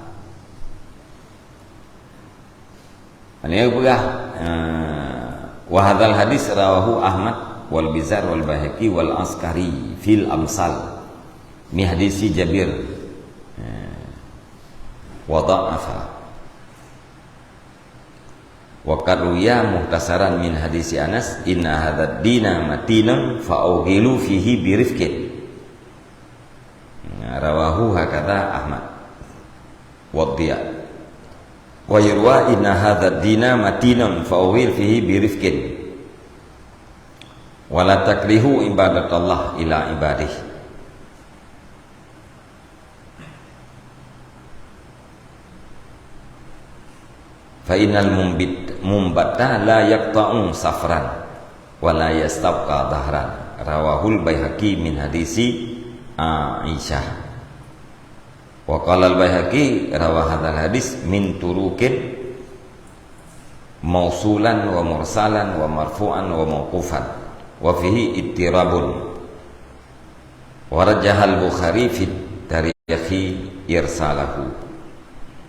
Ini peugah, eh, wa hadzal hadis rawahu Ahmad wal Bizar wal Baihaqi wal Askari fil Amsal. Min hadisi Jabir. Eh, wa dha'afa. Wa qad ruwiya mukhtasaran min hadisi Anas, "Inna hadzad dina matinun fa awghilu fihi birifqin." Rawahu hakadha Ahmad wa Dhiya. Wa yurwa, "Inna hadzad dina matinun fa awghil fihi birifqin. Wa la takrihu ibadatallah ila ibadih." Fa innal mumbit-, mumbata la yaqta'u safran wa la yastabqa dhahran. Rawahul Baihaqi min hadisi Aisyah. Wa qala al-Baihaqi rawa hadzal hadis min turuqin mausulan wa mursalan wa marfu'an wa mauqufan. Wa fihi ittirabun. Wa rajjahal Bukhari fit tarikhi irsalahu.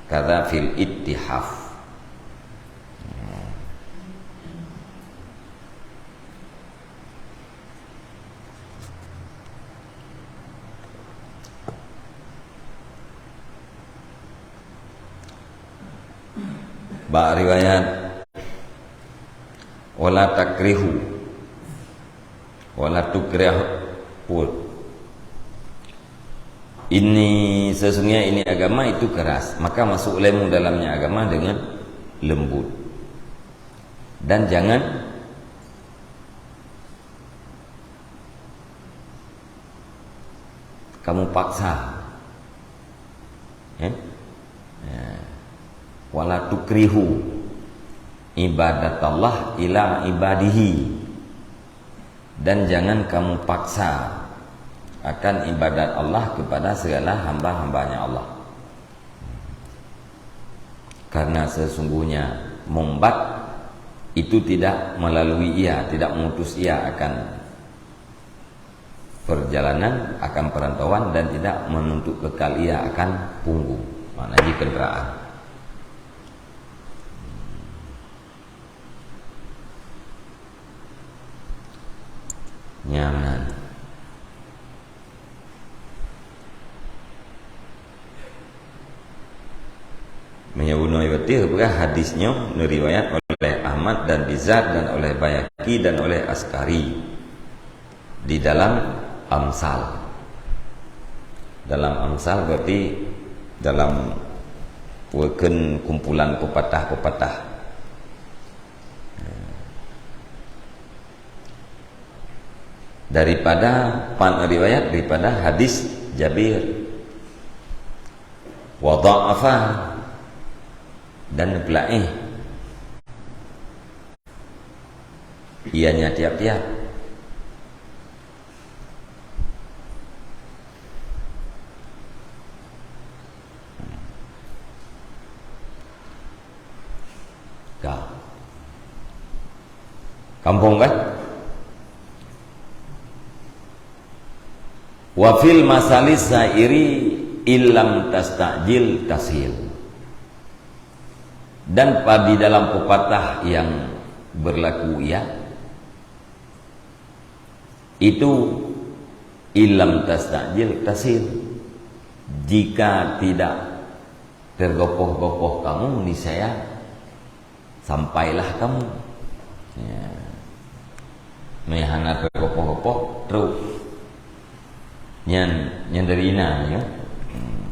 Kadza fil ittihaf. Bak riwayat, "Wala takrihu, wala tukrihu." Ini, sesungguhnya ini agama itu keras, maka masuk lemu dalamnya agama dengan lembut. Dan jangan kamu paksa. Ya? Ya. Wala tukrihu ibadatallah ila ibadihi. Dan jangan kamu paksa akan ibadat Allah kepada segala hamba-hambanya Allah. Karena sesungguhnya mumbat itu tidak melalui ia, tidak mengutus ia akan perjalanan, akan perantauan, dan tidak menuntut kekal ia akan punggung, makna jih kenderaan. Nyan meunan. Meunyoe bunoe beuteh, peugah hadis nyoe neuriwayat oleh Ahmad dan Bizar dan oleh Baihaqi dan oleh Askari. Di dalam Amsal. Dalam Amsal berarti dalam, peue kheun, kumpulan pepatah-pepatah. Daripada, pan riwayat daripada hadis Jabir. Wa dha'afa, dan neupeulah ianya tiap-tiap. Ka. Kampung kan? Wa fil masalis sa'iri illam tastajil tasil. Dan pa-, di dalam pepatah yang berlaku ia, itu illam tastajil tasil. Jika tidak tergopoh-gopoh kamu, niscaya sampailah kamu. Ya. Meuhana tergopoh-gopoh, trok. Nyan, nyan dari inan, ya. Hmm.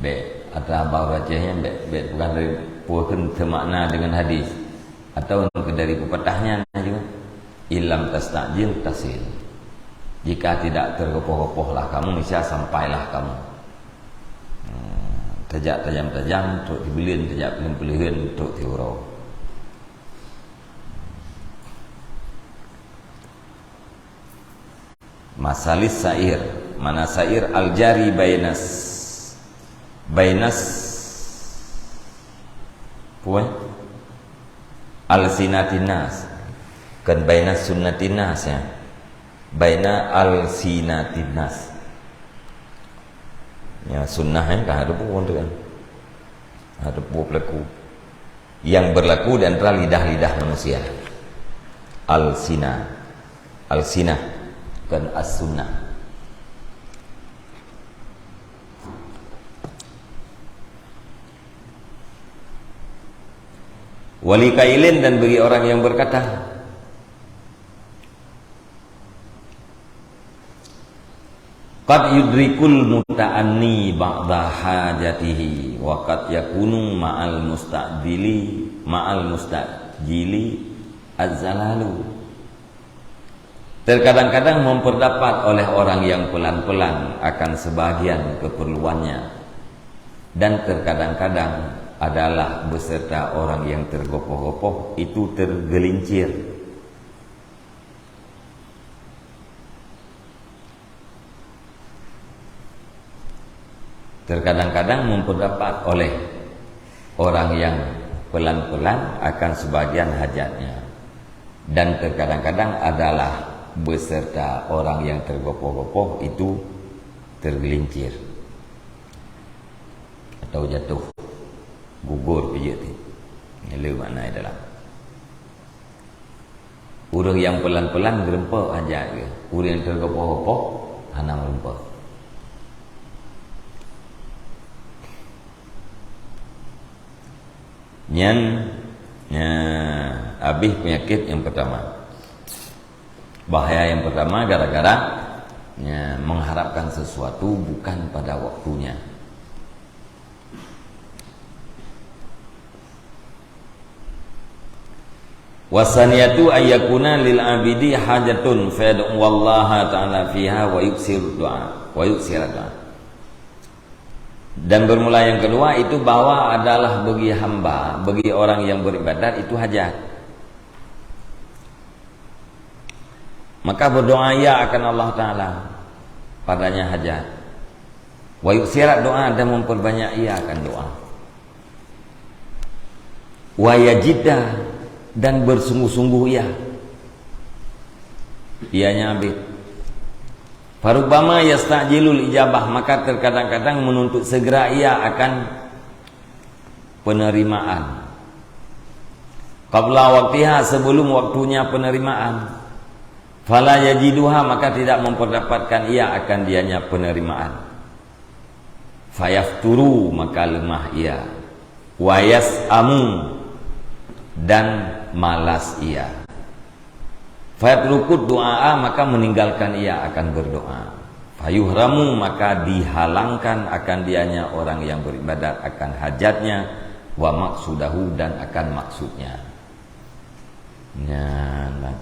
Bèk, ata haba Aceh nyan bèk, bèk peugah dari peue kheun teumakna dengan hadis. Atau dari pepatah nyan juga. Illam tastajil tasil. Jika tidak tergopoh-gopohlah kamu, niscaya sampailah kamu. Hmm, tajak tajam-tajam, trok tibileuen, tajak peuleuheuen-peuleuheuen, trok tiuroe. Masalis sa'ir, mana sa'ir al-jari bainas, bainas, peue? Alsinatin nas. Kan bainas sunnatin nas, ya. Baina alsinatin nas. Ya, sunnah, eh, ka ada pun tu kan. Ada pun pelaku. Yang berlaku di antara lidah-lidah manusia. Al-sina. Al-sinah. Bukan as-sunnah. Wali kailin dan bagi orang yang berkata, qad yudrikul muta'anni ba'da hajatihi, wa qad yakunu ma'al musta'dili, ma'al musta'jili az-zalalu. Terkadang-kadang memperdapat oleh orang yang pelan-pelan akan sebahagian keperluannya, dan terkadang-kadang adalah beserta orang yang tergopoh-gopoh itu tergelincir. Terkadang-kadang memperdapat oleh orang yang pelan-pelan akan sebagian hajatnya, dan terkadang-kadang adalah beserta orang yang tergopoh-gopoh itu tergelincir atau jatuh, gugur pijak ti. Nila makna dalam. Ureuëng nyang pelan-pelan geureumpok hajat geuh, ureuëng nyang teugopoh-gopoh hana meureumpok. Nyan, nya, abéh peunyakét nyang peurtama. Bahaya nyang peurtama gara-gara, nya, mengharapkan sesuatu bukan pada waktunya. Wasaniyatu ayyakuna lil abidi hajatun fayad'uwallaha ta'ala fiha wa yuksir doa, wa yuksir doa. Dan bermula yang kedua itu bahwa adalah bagi hamba, bagi orang yang beribadat itu hajat. Maka berdoa ia akan Allah Ta'ala padanya hajat. Wa yuksirat doa dan memperbanyak ia akan doa. Wa yajidda dan bersungguh-sungguh ia. Ianya habis. Farubbama yasta'jilul ijabah, maka terkadang-kadang menuntut segera ia akan penerimaan. Qabla waktiha, sebelum waktunya penerimaan. Fala yajiduha, maka tidak memperdapatkan ia akan dianya penerimaan. Fayafturu, maka lemah ia. Wa yas'amu, dan malas ia. Fayatrukut du'a, maka meninggalkan ia akan berdoa. Fayuhramu, maka dihalangkan akan dianya orang yang beribadat akan hajatnya, wa maqsudahu, dan akan maksudnya. Nyan lah.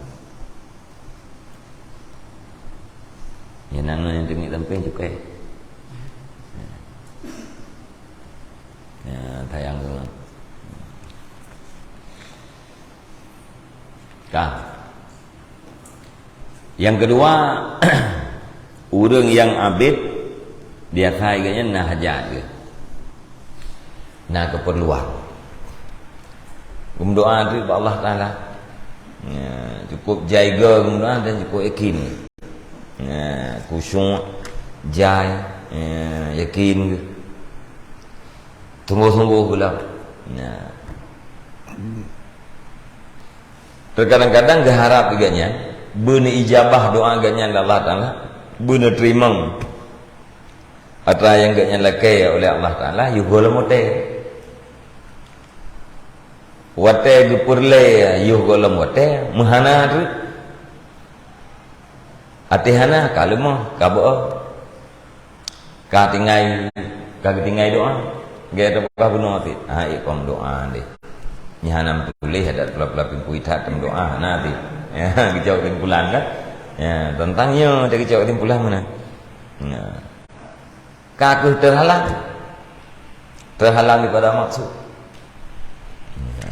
Ya, nang yang demi samping cukai. Ya, tayang tu. Ka. Nyang keudua, ureuëng nyang abét biasa geuhnyan na hajat geuh, na keupeurluan. Geumeudoá teuk bak Allah Taala. Ya, cukup jai goe geumeudoá dan cukup yakin. Ya, khusyuk, jai, ya, yakin geuh. Sungguh-sungguh geuh lom. Ya. Terkadang-kadang geuharap geuhnyan, beuneuijabah doá geuhnyan lé Allah Taala, beuneuterimong atra nyang geuhnyan lakée oleh Allah Taala, yôh gohlom watée. Watée geupeureulée, yôh gohlom watée, meuhana treuk. Até hana, ka leumoh, ka beuo. Ka tinggai, ka geutinggai doá. Gaya teupeugah bunoe cit. Ha, ikon doá deh. Nyan hana meutuléh adat peula-peula pintoe that teumeudoá, hana cit. Ya, geucok kesimpulan kan? Ya, teuntang nyoe, geucok kesimpulan meunan. Ya. Ka kheueh teuhalang. Teuhalang daripada maksud. Ya.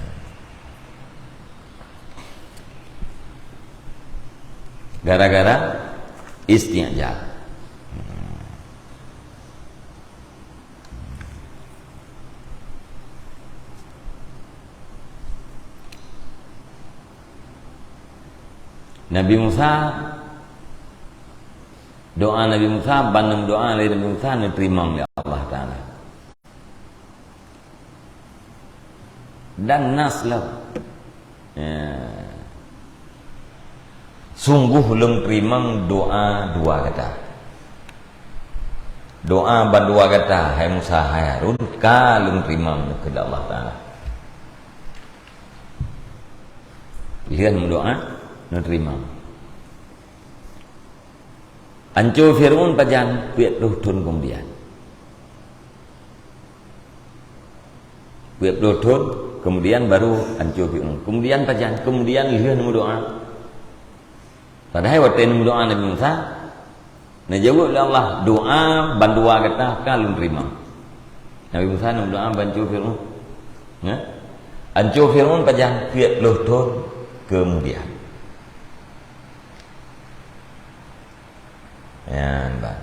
Gara-gara isti'jal. Nabi Musa, doá Nabi Musa, ban neumeudoá lé Nabi Musa neuteurimong lé Allah Taala. Dan nas lom. Ya. Sungguh lôn teurimong doá dua gata. Doá bandua gata, hai Musa, hai Harun, ka lôn teurimong, kheun Allah Taala. Lheueh meudoá, neuteurimong. Anco Fir'aun pajan? Peuet ploh thon keumudian. Peuet ploh thon keumudian baru anco Fir'aun. Keumudian pajan? Keumudian lheueh neumeudoá. Padahai watée neumeudoá Nabi Musa, neujaweueb lé Allah, "Doá bandua gata ka lôn teurimong." Nabi Musa neumeudoá bak anco Fir'aun. Nah, anco Fir'aun pajan? Peuet ploh thon keumudian. Nyan, bah.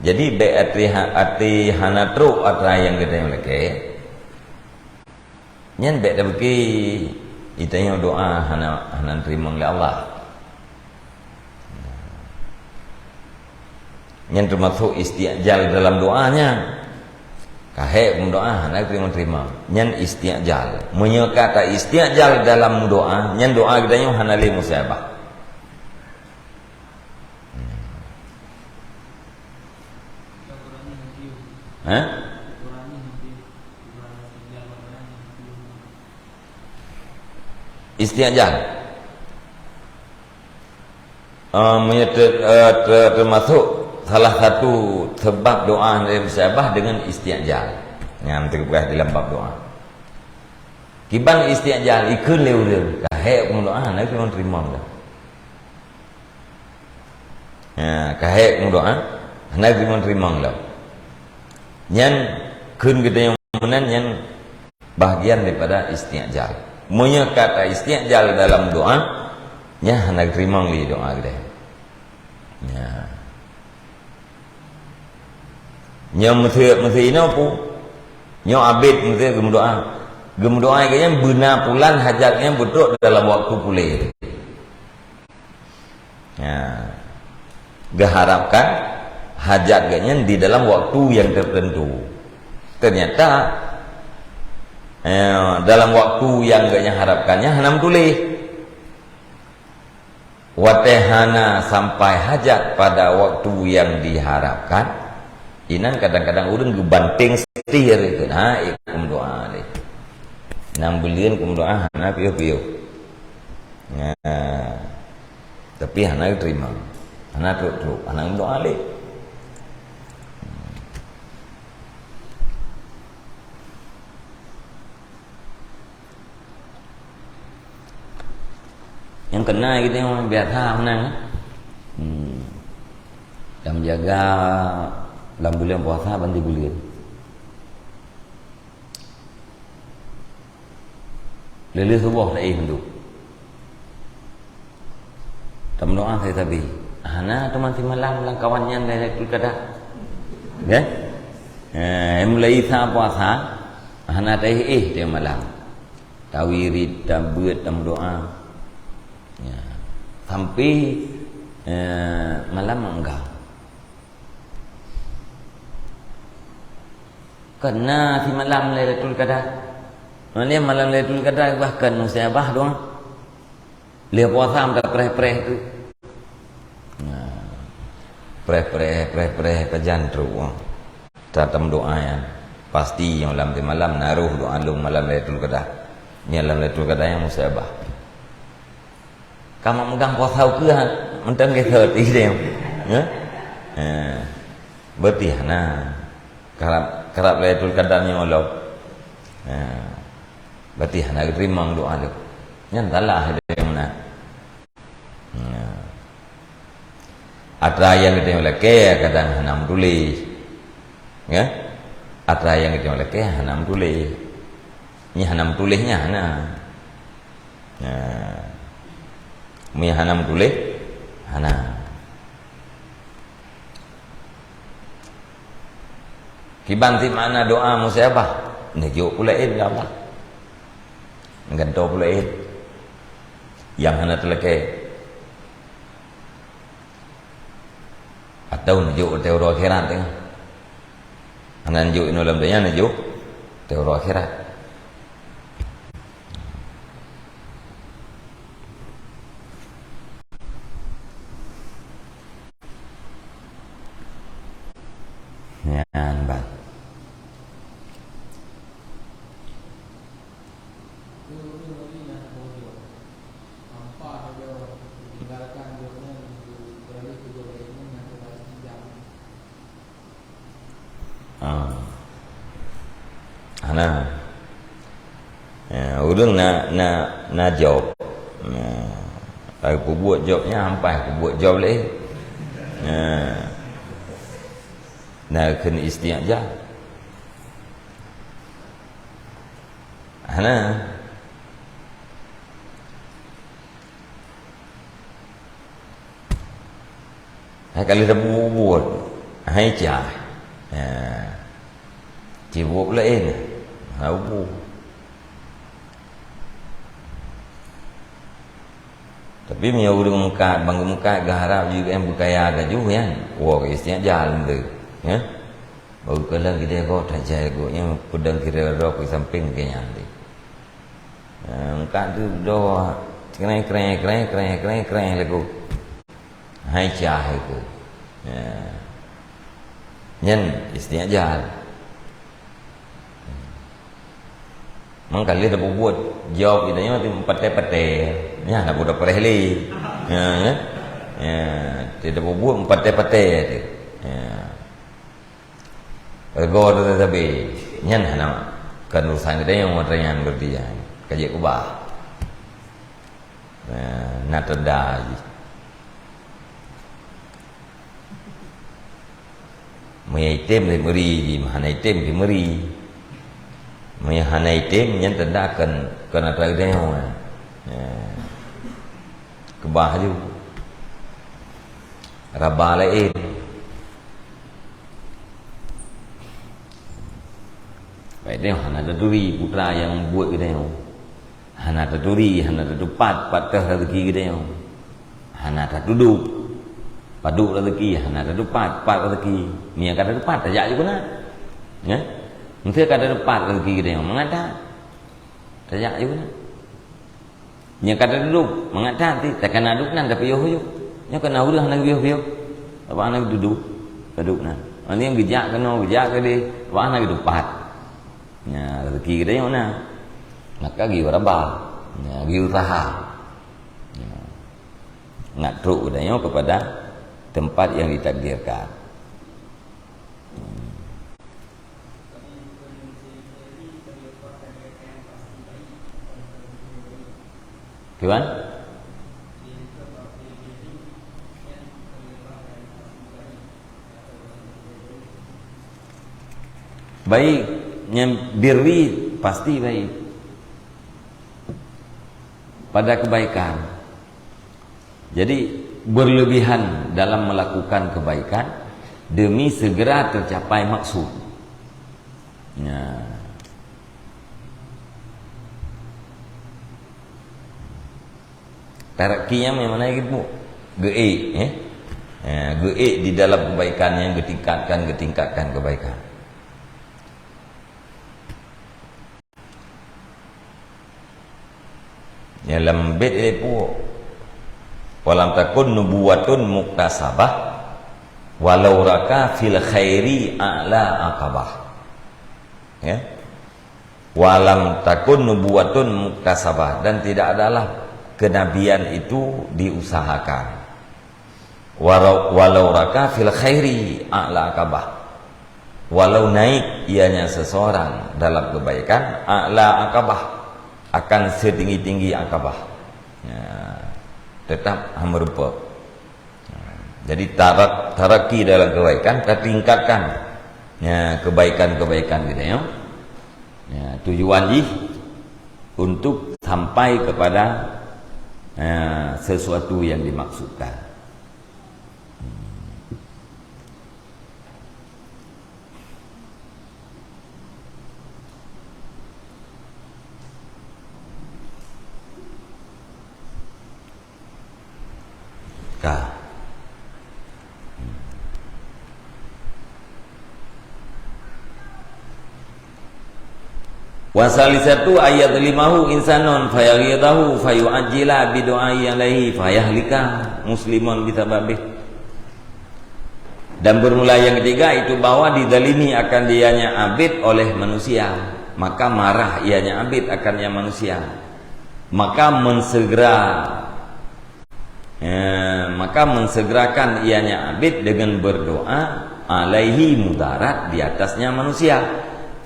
Jadi, bék até ha-, até hana trok atra nyang geutanyoe lakée. Nyan bék tapiké geutanyoe doá hana, hana teurimong lé Allah. Nyan teumasok isti'jal dalam doá nyan. Ka hék meudoá hana teurimong-teurimong. Nyan isti'jal. Meunyoe ka ta-isti'jal dalam doá, nyan doá geutanyoe hana lé mustajabah. Hah? Isti'jal. Eh, meunyoe te-, eh, te-, teumasok salah satu sebab doá hana mustajabah deungon isti'jal. Nyan teupeugah dalam bab doá. Kiban isti'jal, ikheun lé ureuëng, ka hék meudoá, hana teurimong-teurimong lom. Ya, ka hék meudoá, hana teurimong-teurimong lom. Nyan kheun geutanyoe meunan, nyan bahagian daripada isti'jal. Meunyoe ka ta-isti'jal dalam doá, nyan hana teurimong lé doá geutanyoe. Ya. Nyoe meusé, meusé inoe pu. Nyoe abét meusé geumeudoá. Geumeudoá geuh nyan beuna pulan hajat nyan beutrok dalam waktu puléh. Ya. Geuharapkan hajat geuh nyan di dalam waktu nyang teuteuntu. Teunyata, eh, dalam waktu nyang geuh nyan harapkan nyan hana meutuléh. Watée hana sampai hajat pada waktu nyang diharapkan, inan kadang-kadang ureuëng geubanténg seuteh, kheun, "Ha, ék keu meudoá lé." Nang buleuen keu meudoá hana piôh-piôh. Nah, tapi hana geuteurimong. Hana trok-trok, hana meudoa lé. Nyang keunai geutanyoe biasa meunan. Hmm. Dan menjaga lam bulan puasa banti buleuen. Leuleuh suboh taéh mandum. Tameudoa sabe-sabe. Hana teuma simalam lam kawan nyan Lailatul Qadar. Kan? Eh, mulai Isa puasa, hana taéh-éh tiep malam. Tawirid, tabeuet, tameudoa. Ya. Sampai, eh, malam meunggah. Keunai simalam Lailatul Qadar. Malam, malam Lailatul Qadar bahkan musibah doang. Lheuh puasa meuta preh-preh tu. Nah, preh-preh, preh-preh, pajan trok. Tatem doa nyan. Pasti nyang lam teumalam na roh doa lôn malam Lailatul Qadar. Nyan lam Lailatul Qadar nyang musibah. Kamoe meugang puasa ukeue, mantong geusot idéh. Ya? Ha. Berarti hana. Karab, karab Lailatul Qadar nyoe lom. Ha. Berarti hana geuteurimong doa lom. Nyan salah idéh meunan. Ha. Atra nyang geutanyoe lakée kadang hana meutuléh. Ya? Atra nyang geutanyoe lakée hana meutuléh. Nyan hana meutuléh nyan hana. Nah. Meunyo hana meutuléh, hana. Kiban cit makna doa mustajabah, neujok peue laén keu Allah. Neugantoe peue laén. Nyang hana teulakée. Atau neujok teuh uroe akhirat teungoh. Hana neujok inoe lam donya, neujok teuh uroe akhirat. Nyan ban. Ah. Hana. Ya, ureueng na, na, na job. Ya. Ai peubuet job nyan, ampai peubuet job lé. Ya. Na kheun istiaja. Hana. Hai ka lheueh tabuet-buet, hai cah. Ha. Ci buet laén. Ha, bu. Tapi meunyoe ureueng meukat, bang meukat geuharap jih keu beukaya gajoh nyan, woe keu istiaja lom tu. Ya. Baru keulang gidée gob that jai gob nyan peudong kira droe keu sampéng keu nyan teuh. Ha, meukat tu doh kreng, kreng, kreng lagu. Hai cah itu. Ya. Nyan istiaja. Mangkali dah bubuet job itu nyan tu patéh-patéh. Nyan dah budak pereh lé. Ya, ya. Ya, tidak bubuet patéh-patéh tu. Ya. Rego teuh sabe, nyan hana kon urusan geutanyoe, meutanyan berarti nyan ka jeuet keubah. Nah, na tanda jih. Meunyo item lé meuri jih, hana item pih meuri. Meunyo hana item, nyan tanda kon, kon atra geutanyoe. Nah. Keubah ju. Raba laén. Baik, teuh hana taturi putra nyang buet geutanyoe. Hana taturi, hana tatupat, pat teuh rezeki geutanyoe. Hana tatudok. Padub rezeki, hana tatupat, pat rezeki. Meunyo ka tatupat, tajak ju keunan. Ya? Meunyo ka tatupat rezeki geutanyoe, mangat that. Tajak ju keunan. Nyan ka tadudok, mangat that, takana duek nan tapiôh ju. Nyoe kana ureueng hana geupiyôh-piyôh. Apa hana geududok, ka duek nan. Nyan geujak keunoe, geujak keudeh, apa hana geutupat. Nya, rezeki geutanyoe na. Maka geuyue raba. Nya, geuyue usaha. Ngat trok geutanyoe kepada tempat yang ditakdirkan. Tuan? Baik, nyang birri pasti baik. Pada kebaikan. Jadi, berlebihan dalam melakukan kebaikan demi segera tercapai maksud. Ya. Tarakki nyan memang na ibu. Geuék, eh. Ya, geuék di dalam kebaikan nyan, geutingkatkan, geutingkatkan kebaikan. Ya, lam bait lé pu, "Walam takun nubuwatun muktasabah, walau raka fil khairi a'la aqabah." Ya. "Walam takun nubuwatun muktasabah," dan tidak adalah kenabian itu diusahakan. "Walau, walau raka fil khairi a'la aqabah." Walau naik ianya seseorang dalam kebaikan, a'la aqabah, akan setinggi-tinggi Aqabah. Ya, tetap hana meurumpok. Jadi, tarak-, tarakki dalam kebaikan, tatingkatkan, ya, kebaikan-kebaikan geutanyoe. Ya, tujuan jih untuk sampai kepada, ya, sesuatu yang dimaksudkan. Ka. Wa salisatu ayyadhlimahu insanun fayaghidahu fayu'ajjila bidu'ai alaihi fayahlika musliman bisababih. Dan bermula yang ketiga itu bahwa dizalimi akan dianya abid oleh manusia, maka marah ianya abid akan yang manusia, maka mensegera, ya, maka mensegerakan ianya abid dengan berdoa alaihi mudarat di atasnya manusia.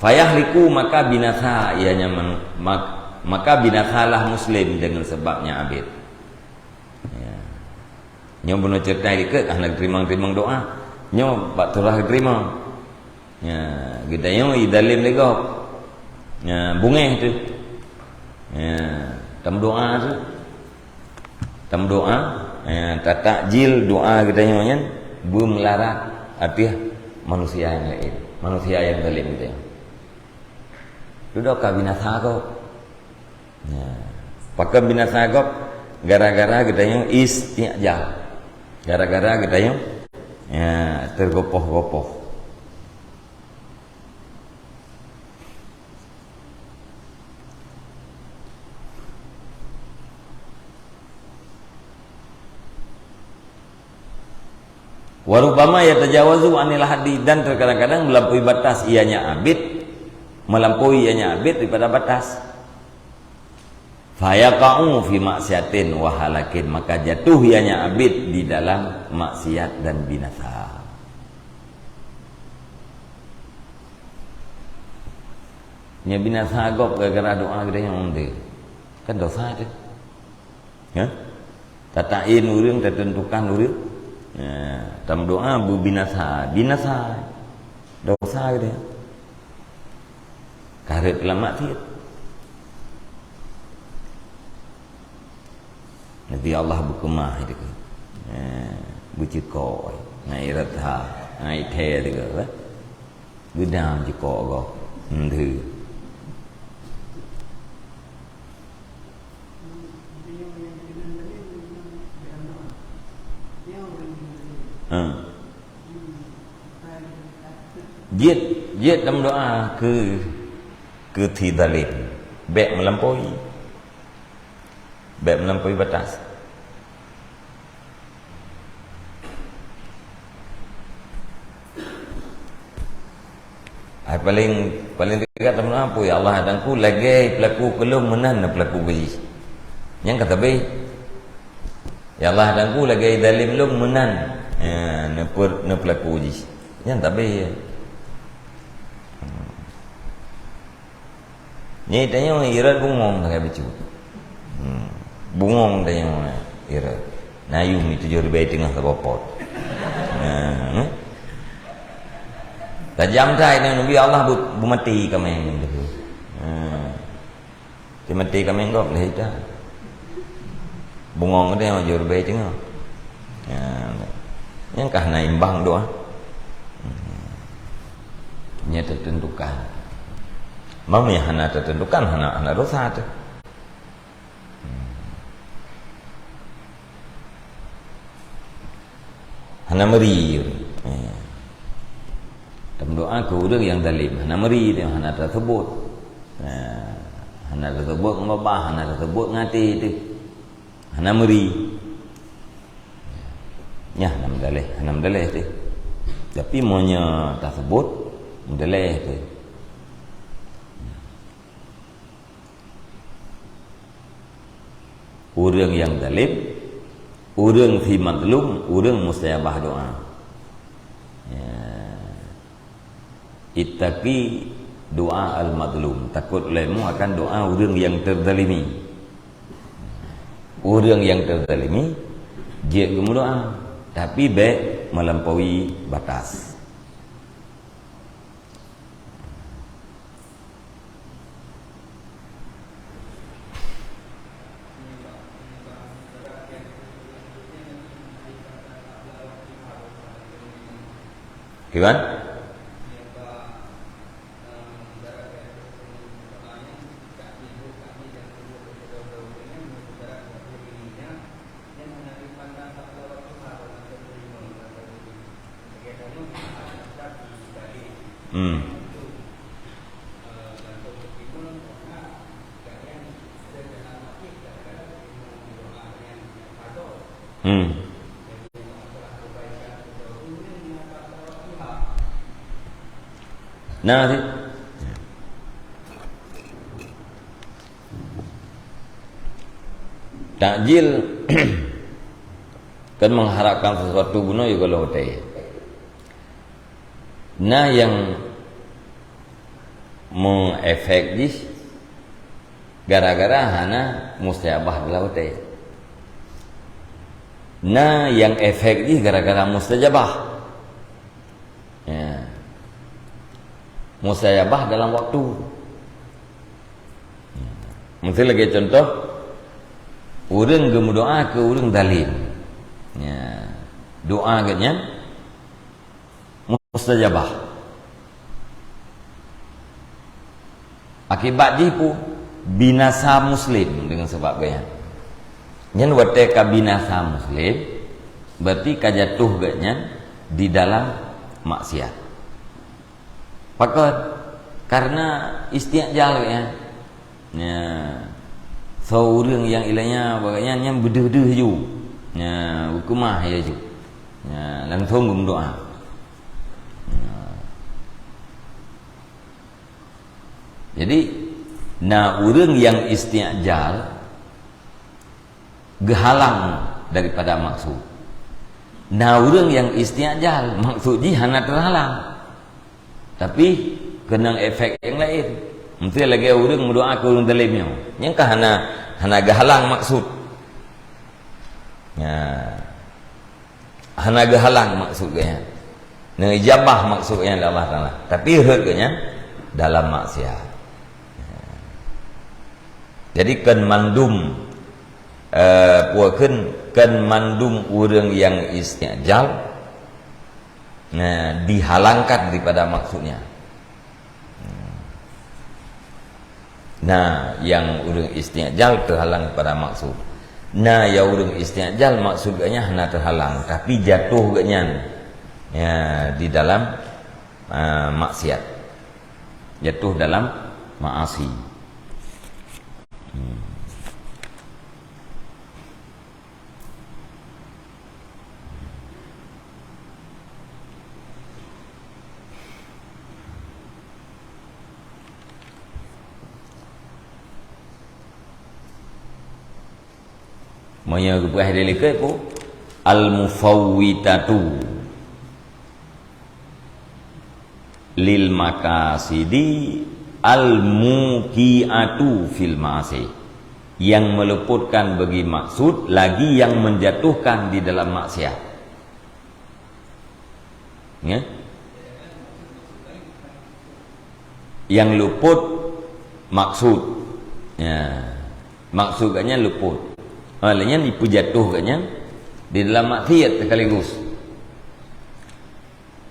Fayahliku, maka binasa ianya manu-, mak-, maka binasalah muslim dengan sebabnya abid. Ya. Nyoe bunoe ceurita dikeue hana geuteurimong-teurimong doa. Nyoe bak turah geuteurimong. Ya, geutanyoe idalem lé gob. Ya, bungéh tu. Ya, tameudoa tu. Tameudoa, ya, tatakjil doa geutanyoe nyan beumeularat ateueh manusia nyang laén, manusia nyang zalem geutanyoe. Dudoe ka binasa gob. Ya. Pakon binasa gob? Gara-gara geutanyoe isti'jal. Gara-gara geutanyoe, ya, teugopoh-gopoh. Wa rubbama yatajawazu anil haddi, dan terkadang-kadang melampaui batas ianya abid, melampaui ianya abid daripada batas. Fayaqa'u fi maksiatin wa halakin, maka jatuh ianya abid di dalam maksiat dan binasa. Nya binasa gob gara-gara doa geutanyoe, kan dosa tu. Ya? Tataén ureuëng, tateuntukan ureuëng. Ya, tameudoa beubinasa, binasa. Dosa geutanyoe. Kareuet lam maksiat. Nabi Allah beukeumah itu. Eh, beucikok, ngai rata, ngai the itu, eh. Geudang cikok goh. Ndeu. Ha. Jeuet, jeuet lam doa keu, keu si zalim. Bék meulampaui. Bék meulampaui batas. Ai paling, paling teuga teuma peue, "Ya Allah, dan ku lagée peulaku keu lôn meunan na peulaku keu jih." Nyang ka sabe. Ya Allah, Teungku, lagèe zalim lôn meunan. Ya, neupeu-, neupeulaku jih. Nyan tabé. Nyan tanyoe irot bungong lagèe bacut. Hmm. Bungong tanyoe irot. Na yuem tujoh ribèe teungoh saboh pot. Nah, hmm. Tajam that, na Nabi Allah bu-, beumaté kaméng. Hmm. Teumaté kaméng gob lé ita. Bungong teuh tujoh ribèe teungoh. Ya, nyan ka hana imbang doa. Nyan teutentukan. Meunyoe hana teutentukan, hana, hana dosa teuh. Hana meuri. Eh. Tameudoa keu ureueng nyang zalim, hana meuri teuh, hana taseubut. Eh, hana taseubut ngon babah, hana taseubut ngon até teuh. Hana meuri. Nyan hana meudaléh, hana meudaléh teuh. Tapi meunyoe taseubut, meudaléh teuh. Ureueng nyang zalim, ureueng si mazlum, ureueng mustajabah doa. Ya. Ittaqi doa al-mazlum, takot lé mu akan doa ureueng nyang teuzalimi. Ureueng nyang teuzalimi jeuet geumeudoa, tapi bèk melampaui batas. Kiban? Hmm. Hmm. Nah, si. Takjil kan mengharapkan sesuatu bunoe juga lom watèe. Na nyang meuefek jih gara-gara hana mustajabah dalam watèe. Na nyang efek jih gara-gara mustajabah. Ya. Mustajabah dalam waktu. Miseu lagèe contoh, ureueng geumeudoa keu ureueng zalim. Ya. Doa geuh nyan mustajabah. Akibat jih peue? Binasa muslim deungon sabab geuh nyan. Nyan watèe ka binasa muslim, berarti ka jatuh geuh nyan di dalam maksiat. Pakon? Karena isti'jal geuh nyan. Nya, soe ureueng nyang ilanya bak geuh nyan, nyan beudeuh-deuh ju. Nya, beukeumah ya ju. Nya, langsung geumeudoa. Nya. Jadi, na ureueng nyang isti'jal geuhalang daripada maksud. Na ureueng nyang isti'jal, maksud jih hana teuhalang. Tapi, keunong efek nyang laén. Miseu lagèe ureueng meudoa keu ureueng zalim nyoe. Nyan ka hana, hana geuhalang maksud. Nya. Hana geuhalang maksud geuh nyan. Neuijabah maksud geuh nyan lé Allah Taala. Tapi rhot geuh nyan dalam maksiat. Jadi kon mandum, eh, peue kheun, kon mandum ureueng nyang isti'jal, nah, dihalangkan daripada maksudnya. Na nyang ureueng isti'jal teuhalang pada maksud. Na nyang ureueng isti'jal maksud geuh nyan hana teuhalang, tapi jatuh geuh nyan, ya, di dalam, ah, maksiat. Jatuh dalam maasi. Hmm. Meunyoe geupeugah di likot peue? Al-mufawwitatu lil maqasidi al-muqi'atu fil ma'asi. Yang meluputkan bagi maksud, lagi yang menjatuhkan di dalam maksiat. Ya. Yang luput maksud. Ya. Maksud geuh nyan luput. Ha, lé nyan dipeujatuh geuh nyan di dalam maksiat sekaligus.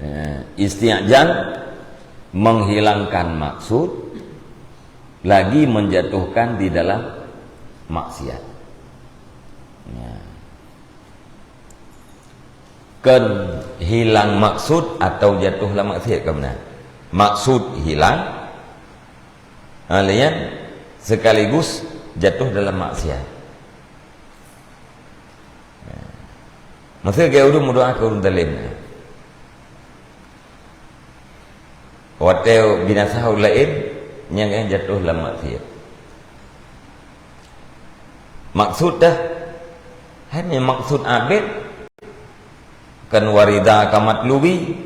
Ya. Isti'jal menghilangkan maksud, lagi menjatuhkan di dalam maksiat. Ya. Kon hilang maksud atau jatuh lam maksiat, kon meunan? Maksud hilang, ha, lé nyan sekaligus jatuh dalam maksiat. Maksud keu ureuëng meudoa keu ureuëng zalim. Watée binasa ureuëng laén, nyang jatuh lam maksiat. Maksud dah, hai maksud abet, kan warida ka matlubi.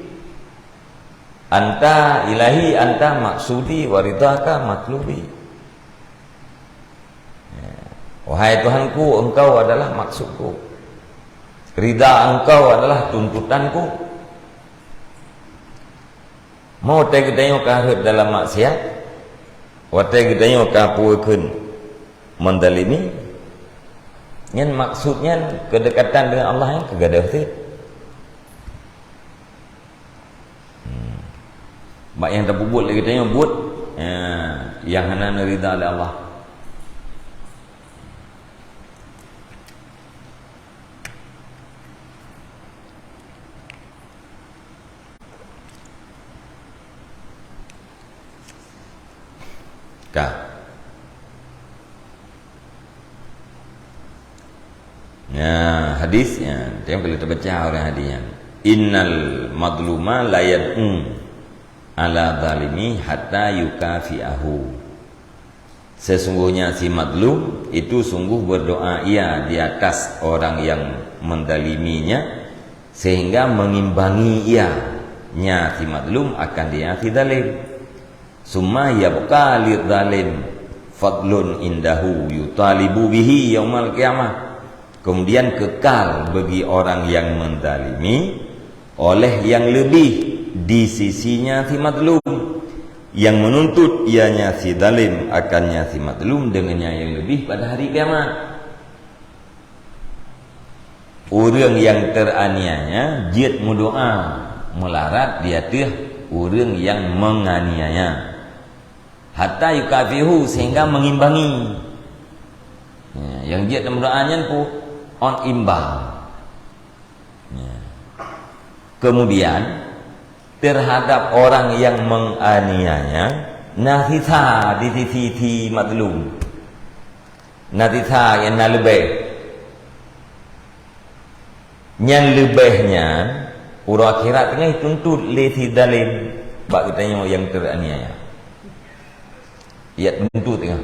Anta ilahi, anta maksudi, warida ka matlubi. Ya. Wahai Tuhanku, Engkau adalah maksudku. Rida Engkau adalah tuntutanku. Meunyoe geutanyoe ka rhot dalam maksiat, watée geutanyoe ka peue kheun mendalimi, nyan maksud nyan kedekatan dengan Allah nyang keugadôh cit. Hmm. Bak nyang tapeubuet lé geutanyoe buet, ya, nyang hana neurida lé Allah. Ka. Ya, hadis, ya, tengok kalau terbaca orang hadis nyan. Innal madluma la yad'u ala zalimi hatta yukafi'ahu. Sesungguhnya si madlum itu sungguh berdoa ia di atas orang yang mendaliminya, sehingga mengimbangi ia, nya si madlum, akan dia si zalim. Summa yabqa lidzalim fadlun indahu yutalibu bihi yaumal qiyamah. Kemudian kekal bagi orang yang mendalimi oleh yang lebih di sisinya si madlum, yang menuntut ianya si zalim akannya si madlum dengannya yang lebih pada hari kiamat. Ureuëng nyang teraniaya jeuet meudoa meularat di ateueh ureuëng nyang menganiaya. Hatta yukafihu, sehingga mengimbangi. Ya, nyang jeuet meudoa nyan peue? Ôn imbang. Ya. Kemudian, terhadap orang yang menganiaya, na sisa di sisi si madlum. Na sisa nyang na leubeh. Nyang leubeh nyan, uroe akhirat teungoh tuntut lé si zalim bak geutanyoe nyang teraniaya. Ijak tuntut teungoh.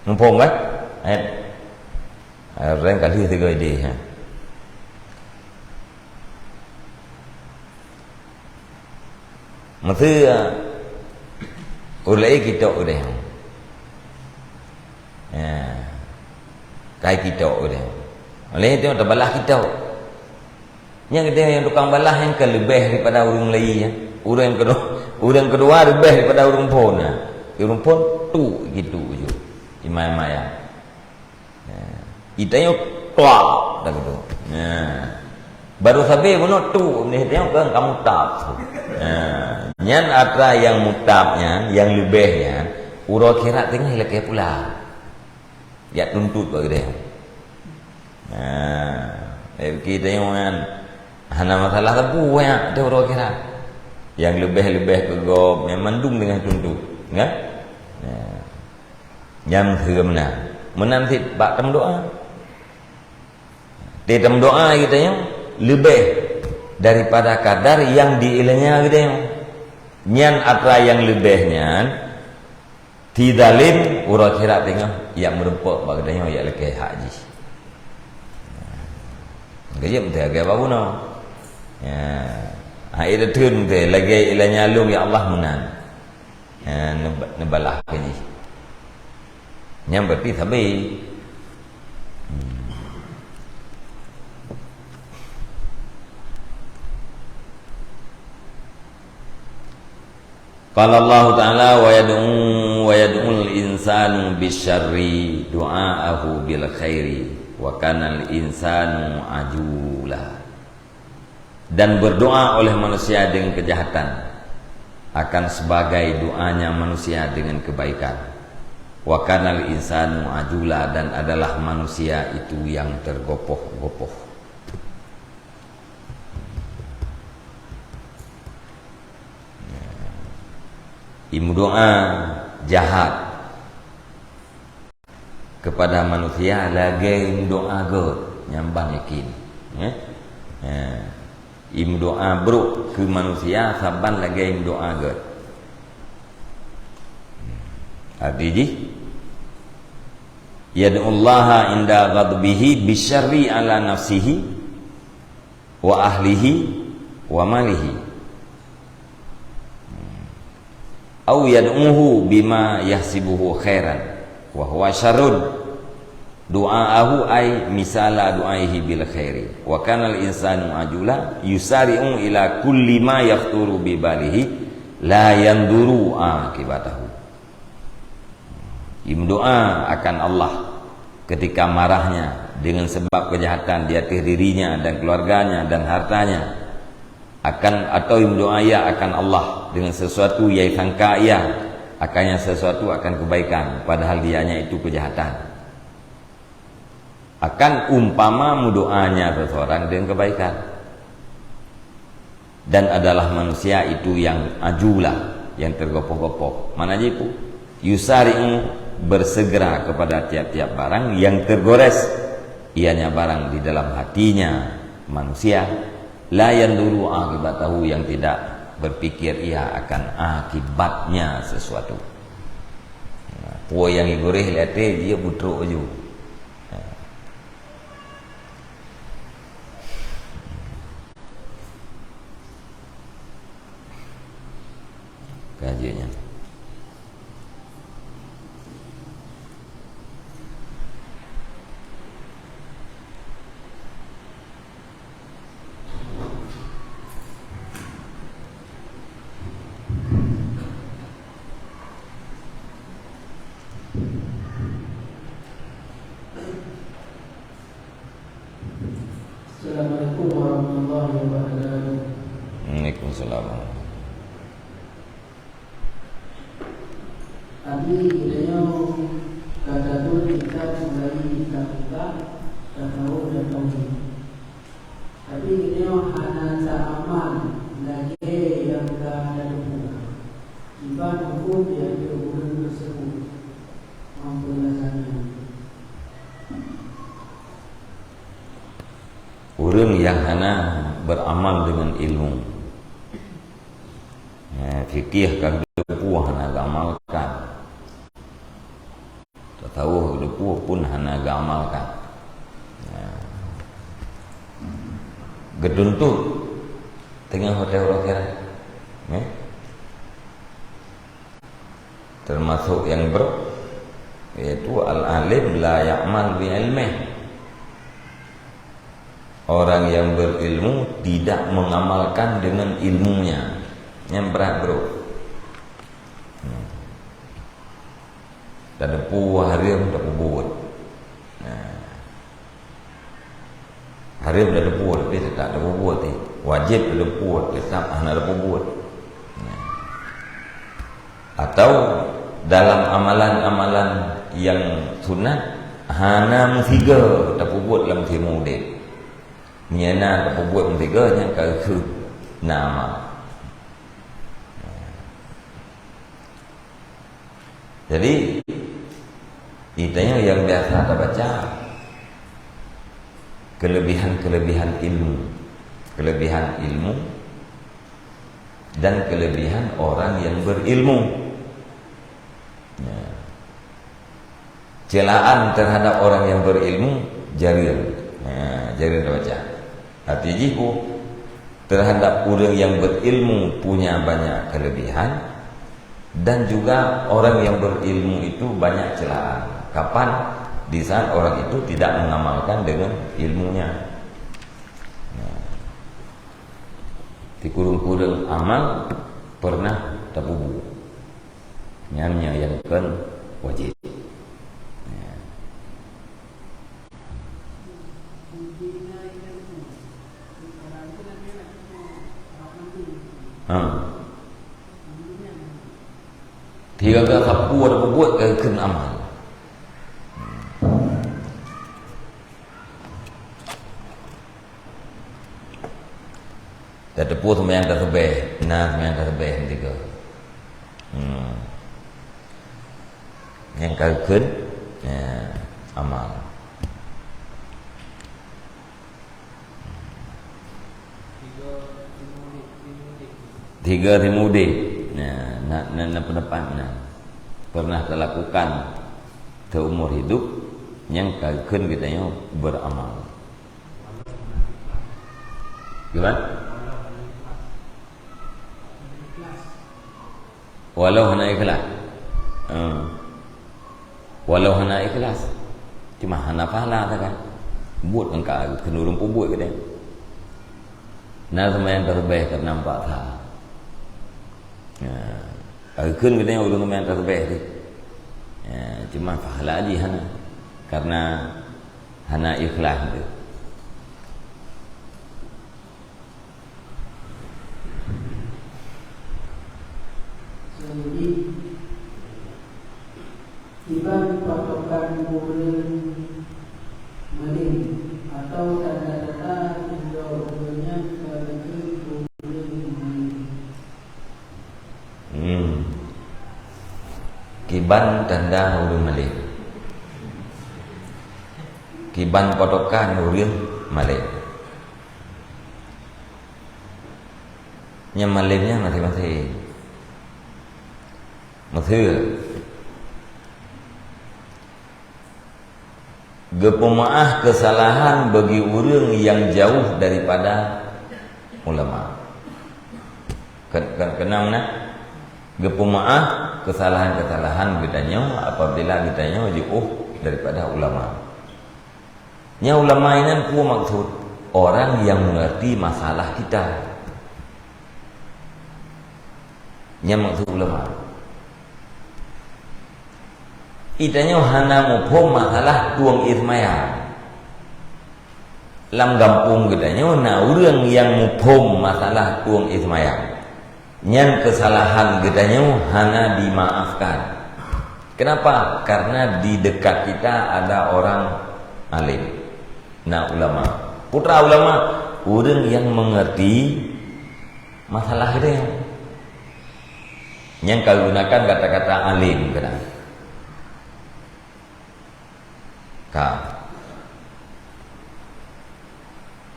Muphom kan? Ayat. Ayat laén ka lheueh sigoe idéh, ha. Meuseu, ureuëng laén kitok udeh. Ya. Kai kitok udeh. Oleh itu, tabalah kitok. Nyang keudeh nyang tukang balah nyang ka leubeh daripada ureuëng laén, ya. Ureuëng keudua, ureuëng keudua leubeh daripada ureuëng phon, ya. Ureuëng phon tu gitu ju. Imai-imai, ya. Ya. Itanyoe tuak dah gitu. Ya. Baru sabe bunoe tu, ni tengok kan kamu tak. Ya. Nyan atra yang mutab nyan, yang leubeh nyan, uroe akhirat teungoh ilakée pula. Jak tuntut bak geude. Nah, eh, kita yang hana masalah sapeue nyan, tu uroe akhirat. Yang leubeh-leubeh keu gob, memang mandum teungoh tuntut, kan? Nah. Nyang keu meunan. Meunan cit bak tameudoa. Di tameudoa geutanyoe leubeh daripada kadar nyang diilanya geutanyoe. Nyan atra nyang leubeh nyan, si zalim uroe akhirat teungoh jak meurumpok bak geutanyoe jak lakée hak jih. Geujeuet meuteugah bak bunoe. Ya. Hai, ida theun teuh lagée ilanya lôn, ya Allah, meunan. Ya, neuba-, neubalah keu jih. Nyan berarti sabe. Hmm. Qala Allahu Ta'ala, "Wa yad'u, wa yad'ul insanu bisyarri du'aahu bil khairi, wa kanal insanu ajula." Dan berdoa oleh manusia dengan kejahatan akan sebagai doanya manusia dengan kebaikan. Wa kanal insanu ajula, dan adalah manusia itu yang tergopoh-gopoh. Imeudoa jahat kepada manusia lagée doa gét, nyan ban yakin. Ya. Ya. Imeudoa brok keu manusia saban lagée imeudoa gét. Arti jih, yad'ullaha inda ghadbihi bisyarri ala nafsihi wa ahlihi wa malihi. Au yad'uhu bima yahsibuhu khairan wa huwa syarrun. Du'aahu ay misala du'aihi bil khairi. Wa kanal insanu ajula yusari'u ila kulli ma yakhturu bi balihi la yanzuru aqibatahu. Imeudoa akan Allah ketika marahnya dengan sebab kejahatan di ateueh dirinya dan keluarganya dan hartanya, akan, atau imeudoa ia akan Allah dengan sesuatu yang disangka ia akannya sesuatu akan kebaikan, padahal dianya itu kejahatan. Akan umpama meudoanya seseorang dengan kebaikan. Dan adalah manusia itu yang ajula, yang tergopoh-gopoh. Mana jih peue? Yusari'u, bersegera kepada tiap-tiap barang yang tergores, ianya barang di dalam hatinya manusia, la yanzuru aqibatahu, yang tidak berpikir ia akan akibatnya sesuatu. Nah, peue nyang igureh lé até, dia butrok laju. Nah. Kajiannya. Assalamualaikum warahmatullahi wabarakatuh. Waalaikumsalam. Abi, geutanyoe ka tathôn kitab mulai kitab fiqah, tasawuf dan tauhid. Tapi geutanyoe hana taamal lagée nyang ka tateupeue. Kiban huköm nyang ateueh ureuëng teuseubut? Mohon peunjelasan nyan. Ureuëng nyang hana beramal dengan ilmu. Ya, fikih ka geuteupeue hana geuamalkan. Tasawuf geuteupeue pun hana geuamalkan. Ya. Geutuntut teungoh watée uroe akhirat. Ya. Termasuk yang brok, yaitu al-alim la ya'mal bi ilmih. Orang yang berilmu tidak mengamalkan dengan ilmunya. Nyan brat brok. Hmm. Tateupeue hareuem tapeubuet. Nah. Hareuem tateupeue, tapi teutap tapeubuet, eh. Wajéb tateupeue, teutap hana tapeubuet. Nah. Atau dalam amalan-amalan yang sunat, hana meusigoe tapeubuet lam siumu udeb. Meunyoe na tapeubuet meusigoe, nyan ka keuh na amal. Jadi, geutanyoe nyang biasa tabaca kelebihan-kelebihan ilmu. Kelebihan ilmu, dan kelebihan orang yang berilmu. Ya. Celaan terhadap orang yang berilmu, jareueng. Ya, jareueng dibaca. Arti jih peue? Terhadap ureuëng yang berilmu punya banyak kelebihan, dan juga orang yang berilmu itu banyak celaan. Kapan? Di saat orang itu tidak mengamalkan dengan ilmunya. Ya. Di kureueng-kureueng amal pernah tapeubuet. Nyan nyang kon wajéb. Ya. Ha. Tiga-tiga sapeue tapeubuet ka kon amal. Tateupeue seumayang tasbeh, na seumayang tasbeh tiga. Hmm. Nyang ka kon, ya, amal. Tiga timu udeb. Ya, na, na, na pendapat na. Pernah talakukan seumur hidup, nyang ka kon geutanyoe beramal. Gimana? Walau hana ikhlas. Hmm. Walau hana ikhlas. Cuma hana pahala sagai. Buet angka keuneureueng peubuet geude. Na seumayang tasbeh ka nampak sa. Ya. Akheun geude ureuëng seumayang tasbeh tu. Ya, cuma pahala jih hana. Karena hana ikhlas tu. Jadi, kiban patokan ureuëng malém atau tanda-tanda sehingga ureuëng nyan ka geukheun ureuëng malém? Hmm. Kiban tanda ureuëng malém. Kiban patokan ureuëng malém. Nyang malém nyan maséng-maséng. Meuseue. Geupeumaáh keusalahan bagi ureuëng nyang jauh daripada ulama. Ke-, ke-, keunong na? Geupeumaáh keusalahan-keusalahan geutanyoe apabila geutanyoe jiôh daripada ulama. Nyan ulama inan peue maksud? Orang yang mengerti masalah kita. Nyan maksud ulama. Geutanyoe hana muphom masalah tueng ie seumayang. Lam gampông geutanyoe na ureuëng nyang muphom masalah tueng ie seumayang. Nyan keusalahan geutanyoe hana dimaafkan. Kenapa? Karena di dekat kita ada orang alim. Na ulama. Putra ulama, ureuëng nyang mengerti masalah geutanyoe. Nyang ka gunakan kata-kata alim keunan. Ka.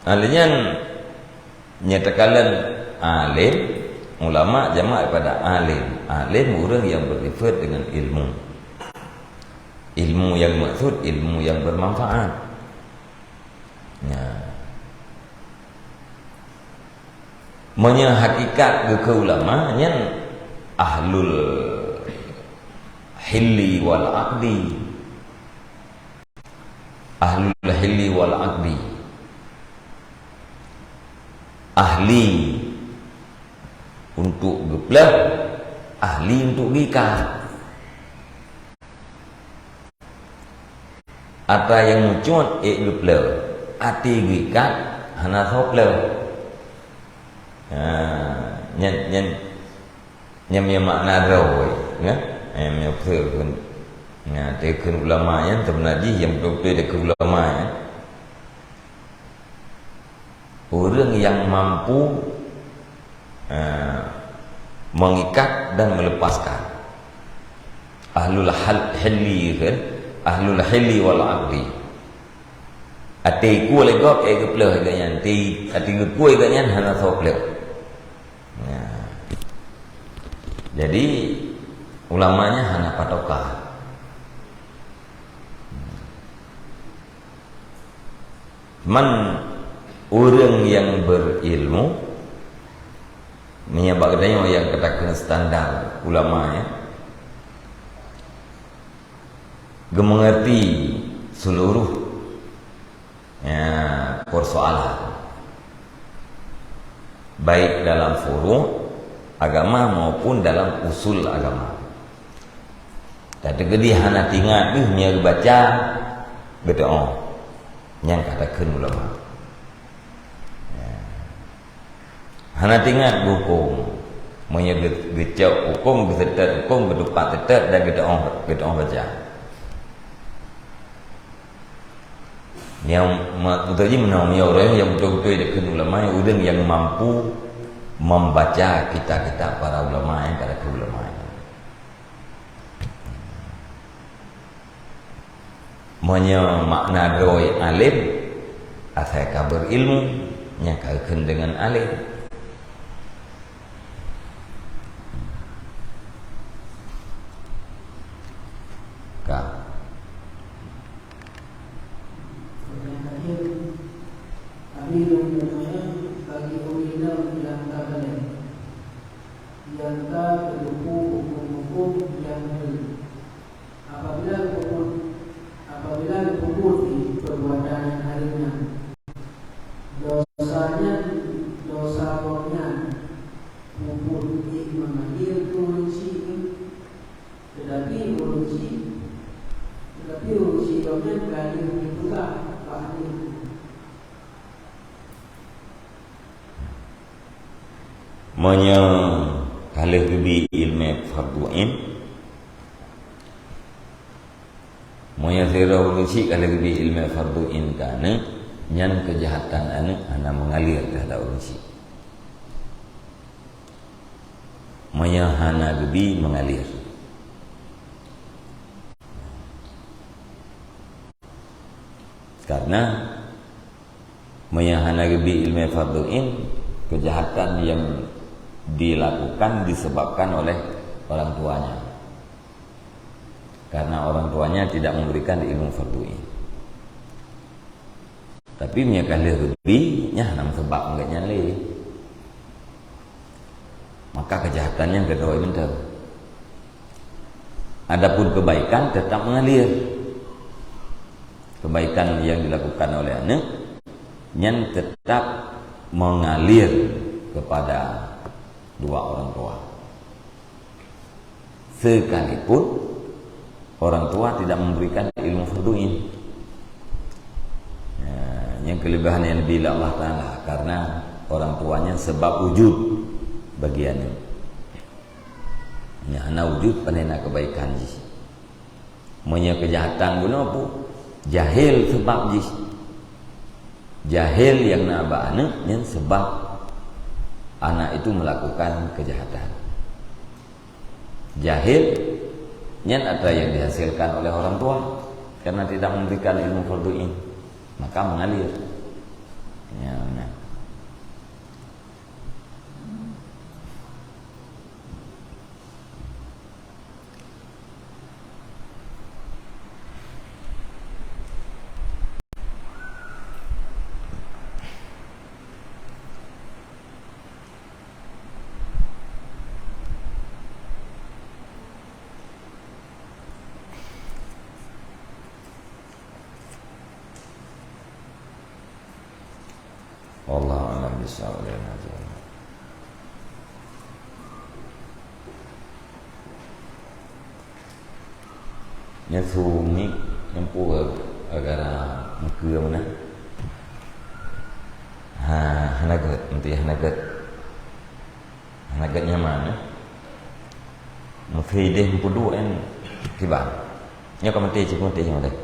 Alim nyan nyatakan alim, ulama jamak daripada alim. Alim ureuëng yang bersifat dengan ilmu. Ilmu yang maksud, ilmu yang bermanfaat. Ya. Meunyoe hakikat geukheun ulama nyan ahlul hilli wal aqdi. Ahlul hilli wal aqdi. Ahli untuk geupleuh, ahli untuk geuikat. Ata nyang meucot ék geupleuh, até geuikat hana soe pleuh. Ha, nyan, nyan, nyan, nyan makna droe, ya. Eh, meunyoe kheun, nyan, teukeun ulama nyan, seubeuna jih nyang beutôi-beutôi teukeun ulama nyan. Ureuëng nyang mampu, eh, mengikat dan melepaskan. Ahlul hal-, hilli kan? Ahlul hilli wal aqdi. Até ikue lé gob, ék geupleuh lé nyan. Até, até geukue lé nyan hana soe pleuh. Nah, Jadi, ulama nyan hana patokan. Cuman, ureuëng nyang berilmu, meunyoe bak geutanyoe nyang katakan standar ulama nyan, geumeungerti seluruh, ya, persoalan, baik dalam furu' agama maupun dalam usul agama. Tapi geutanyoe hana teuingat deuh meunyoe geubaca, geutanyoe nyang katakan ulama. Ya. Hana teuingat geuhuköm. Meunyoe geu-, geucok huköm, geuseutôt huköm, geutupat seutôt dan geutanyoe, geutanyoe baca. Nyang ma-, beutôi jih meunan, meunyoe ureuëng nyang beutôi-beutôi dikheun ulama, ureuëng nyang mampu membaca kitab-kitab para ulama nyang ka dikheun ulama. Meunyoe makna droe alim, asai ka berilmu, nyang ka geukheun deungon alim. Ka. Nyang terakhir, kami meminta bagi ureuëng inong nyang ka balek, nyang ka geuteupeue huköm-huköm nyang jeuet. Apabila geupeubuet, apabila geupeubuet jih perbuatan nyang hareuem nyan, desya nyan, desya gobnyan peubuet jih meungalir keu ureuëng chik nyan, teutapi ureuëng chik, teutapi ureuëng chik gobnyan ka lheueh jipeugah bak aneuk. Meunyoe ka lheueh geubi ileumèe fardhu ain, meunyoe sidroe ureuëng chik ka lheueh geubi ileumèe fardhu ain keu aneuk, nyan keujahatan aneuk hana meungalir teuhadap ureuëng chik. Meunyoe hana geubi meungalir. Karena meunyoe hana geubi ileumèe fardhu ain, keujahatan yang dilakukan disebabkan oleh orang tuanya. Karena orang tuanya tidak memberikan ilmu fardhu ain. Tapi meunyoe ka lheueh geubi, nyan hana meuseubab ngon nyan lé. Maka keujahatan nyan keudroe mantong. Adapun kebaikan tetap mengalir. Kebaikan yang dilakukan oleh aneuk nyan tetap mengalir kepada dua orang tua. Sekalipun orang tua tidak memberikan ilmu fardhu ain. Ya, nyang kelebihan yang lebih Allah Taala, karena orang tuanya sebab wujud bagi aneuk. Nyang hana wujud, pane na kebaikan jih. Meunyoe keujahatan bunoe pu, jahil sebab jih. Jahil nyang na bak aneuk nyan sebab anak itu melakukan kejahatan. Jahil nyan atra yang dihasilkan oleh orang tua karena tidak memberikan ilmu fardhu ain, maka mengalir. Ya, nah. Wallahu a'lam bishawab. Nyan su mik nyang peue gara meukeue meunan. Ha, hana gét, meuti hana gét. Hana gét nyaman, eh. Meufi deh meupuduek kan kiban. Nyoe ka meuti cit meuti nyoe deh.